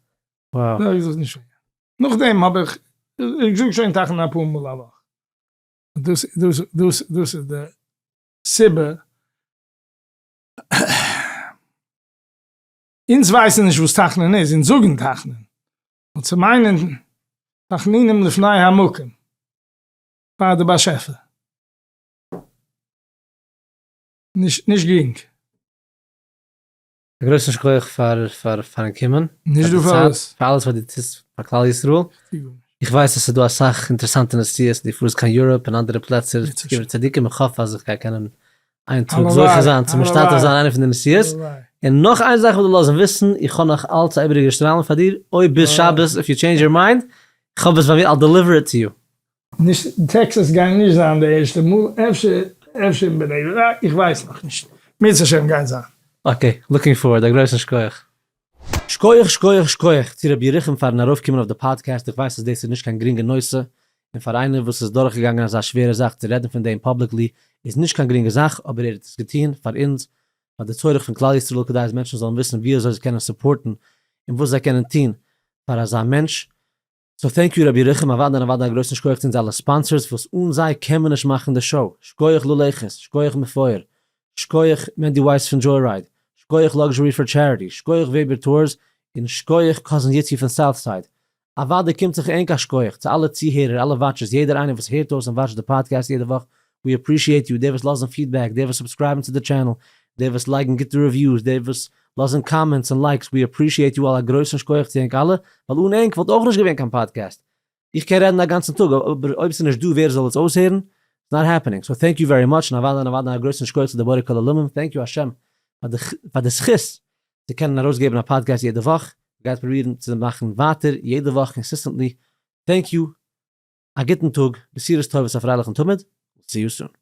Speaker 1: וואו.
Speaker 2: זארג זיך נישט פאר יענעם. נאכדעם האב איך, איך זאג שוין תחנון אפאר מאל א וואך. דאס דאס דאס דאס איז די סיבה. אונז ווייסן נישט וואס תחנון איז, אונז זאגן תחנון. און צו מיינען תחנונים לפני המקום, פאר די באשעפער. נישט נישט גרינג.
Speaker 1: א גרויסן שכוח פאר פאר פארן קומען.
Speaker 2: נישט דא פאר וואס.
Speaker 1: פאר אלעס וואס דו טוסט פאר כלל ישראל. איך ווייס אז ס'איז דא אסאך אינטערעסאנטע נסיעות, דו פארסט קיין Europe און אנדערע פלעצער צו קבר צדיקים, איך האף אז איך גיי קענען איין טאג זוכה זיין צו משתתף זיין איינע פון די נסיעות. און נאך איין זאך וויל איך לאזן וויסן, איך האב נאך אלץ א איבעריגע שטריימל פאר דיר, אויב ביז שבת if you change your mind, איך האב עס ביי מיר, I'll deliver it to you.
Speaker 2: נישט, טעקסאס גייט נישט זיין די ערשטע מאל, אפשר אפשר אין בני ברק, איך ווייס נאך נישט, אם ירצה השם גייט זיין.
Speaker 1: okay, looking forward, א גרויסן שכוח. שכוח שכוח שכוח צו רבי ירוחם פארן ארויפקומען אויף די פאדקעסט, איך ווייס אז דאס איז נישט קיין גרינגע נושא, און פאר איינער וואס איז דורכגעגאנגען אזא שווערע זאך צו רעדן פון דעם publicly איז נישט קיין גרינגע זאך, אבער ער האט עס געטון פאר אונז, פאר די צורך פון כלל ישראל כדי אז מענטשן זאלן וויסן ווי אזוי זיי קענען support ן און וואס זיי קענען טון פאר אזא מענטש, so thank you רבי ירוחם, אוודאי און אוודאי א גרויסן שכוח צו אונז אלע sponsors וואס אן זיי קען מען נישט מאכן די show, שכוח ללכת, שכוח מפואר, שכוח מענדי ווייס פון Joyride, שכוח Luxury for Charity, שכוח וועבער Tours, און שכוח cousin יצי פון Southside. אוודאי קומט זיך ענק א שכוח, צו אלע צוהערער, אלע watchers, יעדער איינער וואס הערט אויס און watch ט די פאדקעסט יעדע וואך, we appreciate you, די וואס לאזן feedback, די וואס subscribe ן צו די channel, די וואס לייגן גוטע reviews, די וואס לאזן comments און likes, we appreciate you all, א גרויסן שכוח צו ענק אלע, ווייל אן ענק וואלט אויך נישט געווען קיין פאדקעסט. איך קען רעדן א גאנצן טאג, אבער אויב ס'איז נישט דא ווער זאל עס אויסהערן, it's not happening, so thank you very much, און אוודאי און אוודאי א גרויסן שכוח צו די בורא כל עולמים, thank you השם פאר די זכות צו קענען ארויסגעבן א פאדקעסט יעדע וואך, מ'גייט פרובירן צו מאכן ווייטער יעדע וואך consistently, thank you, א גוטן טאג, בשורות טובות א פרייליכן תמיד, see you soon.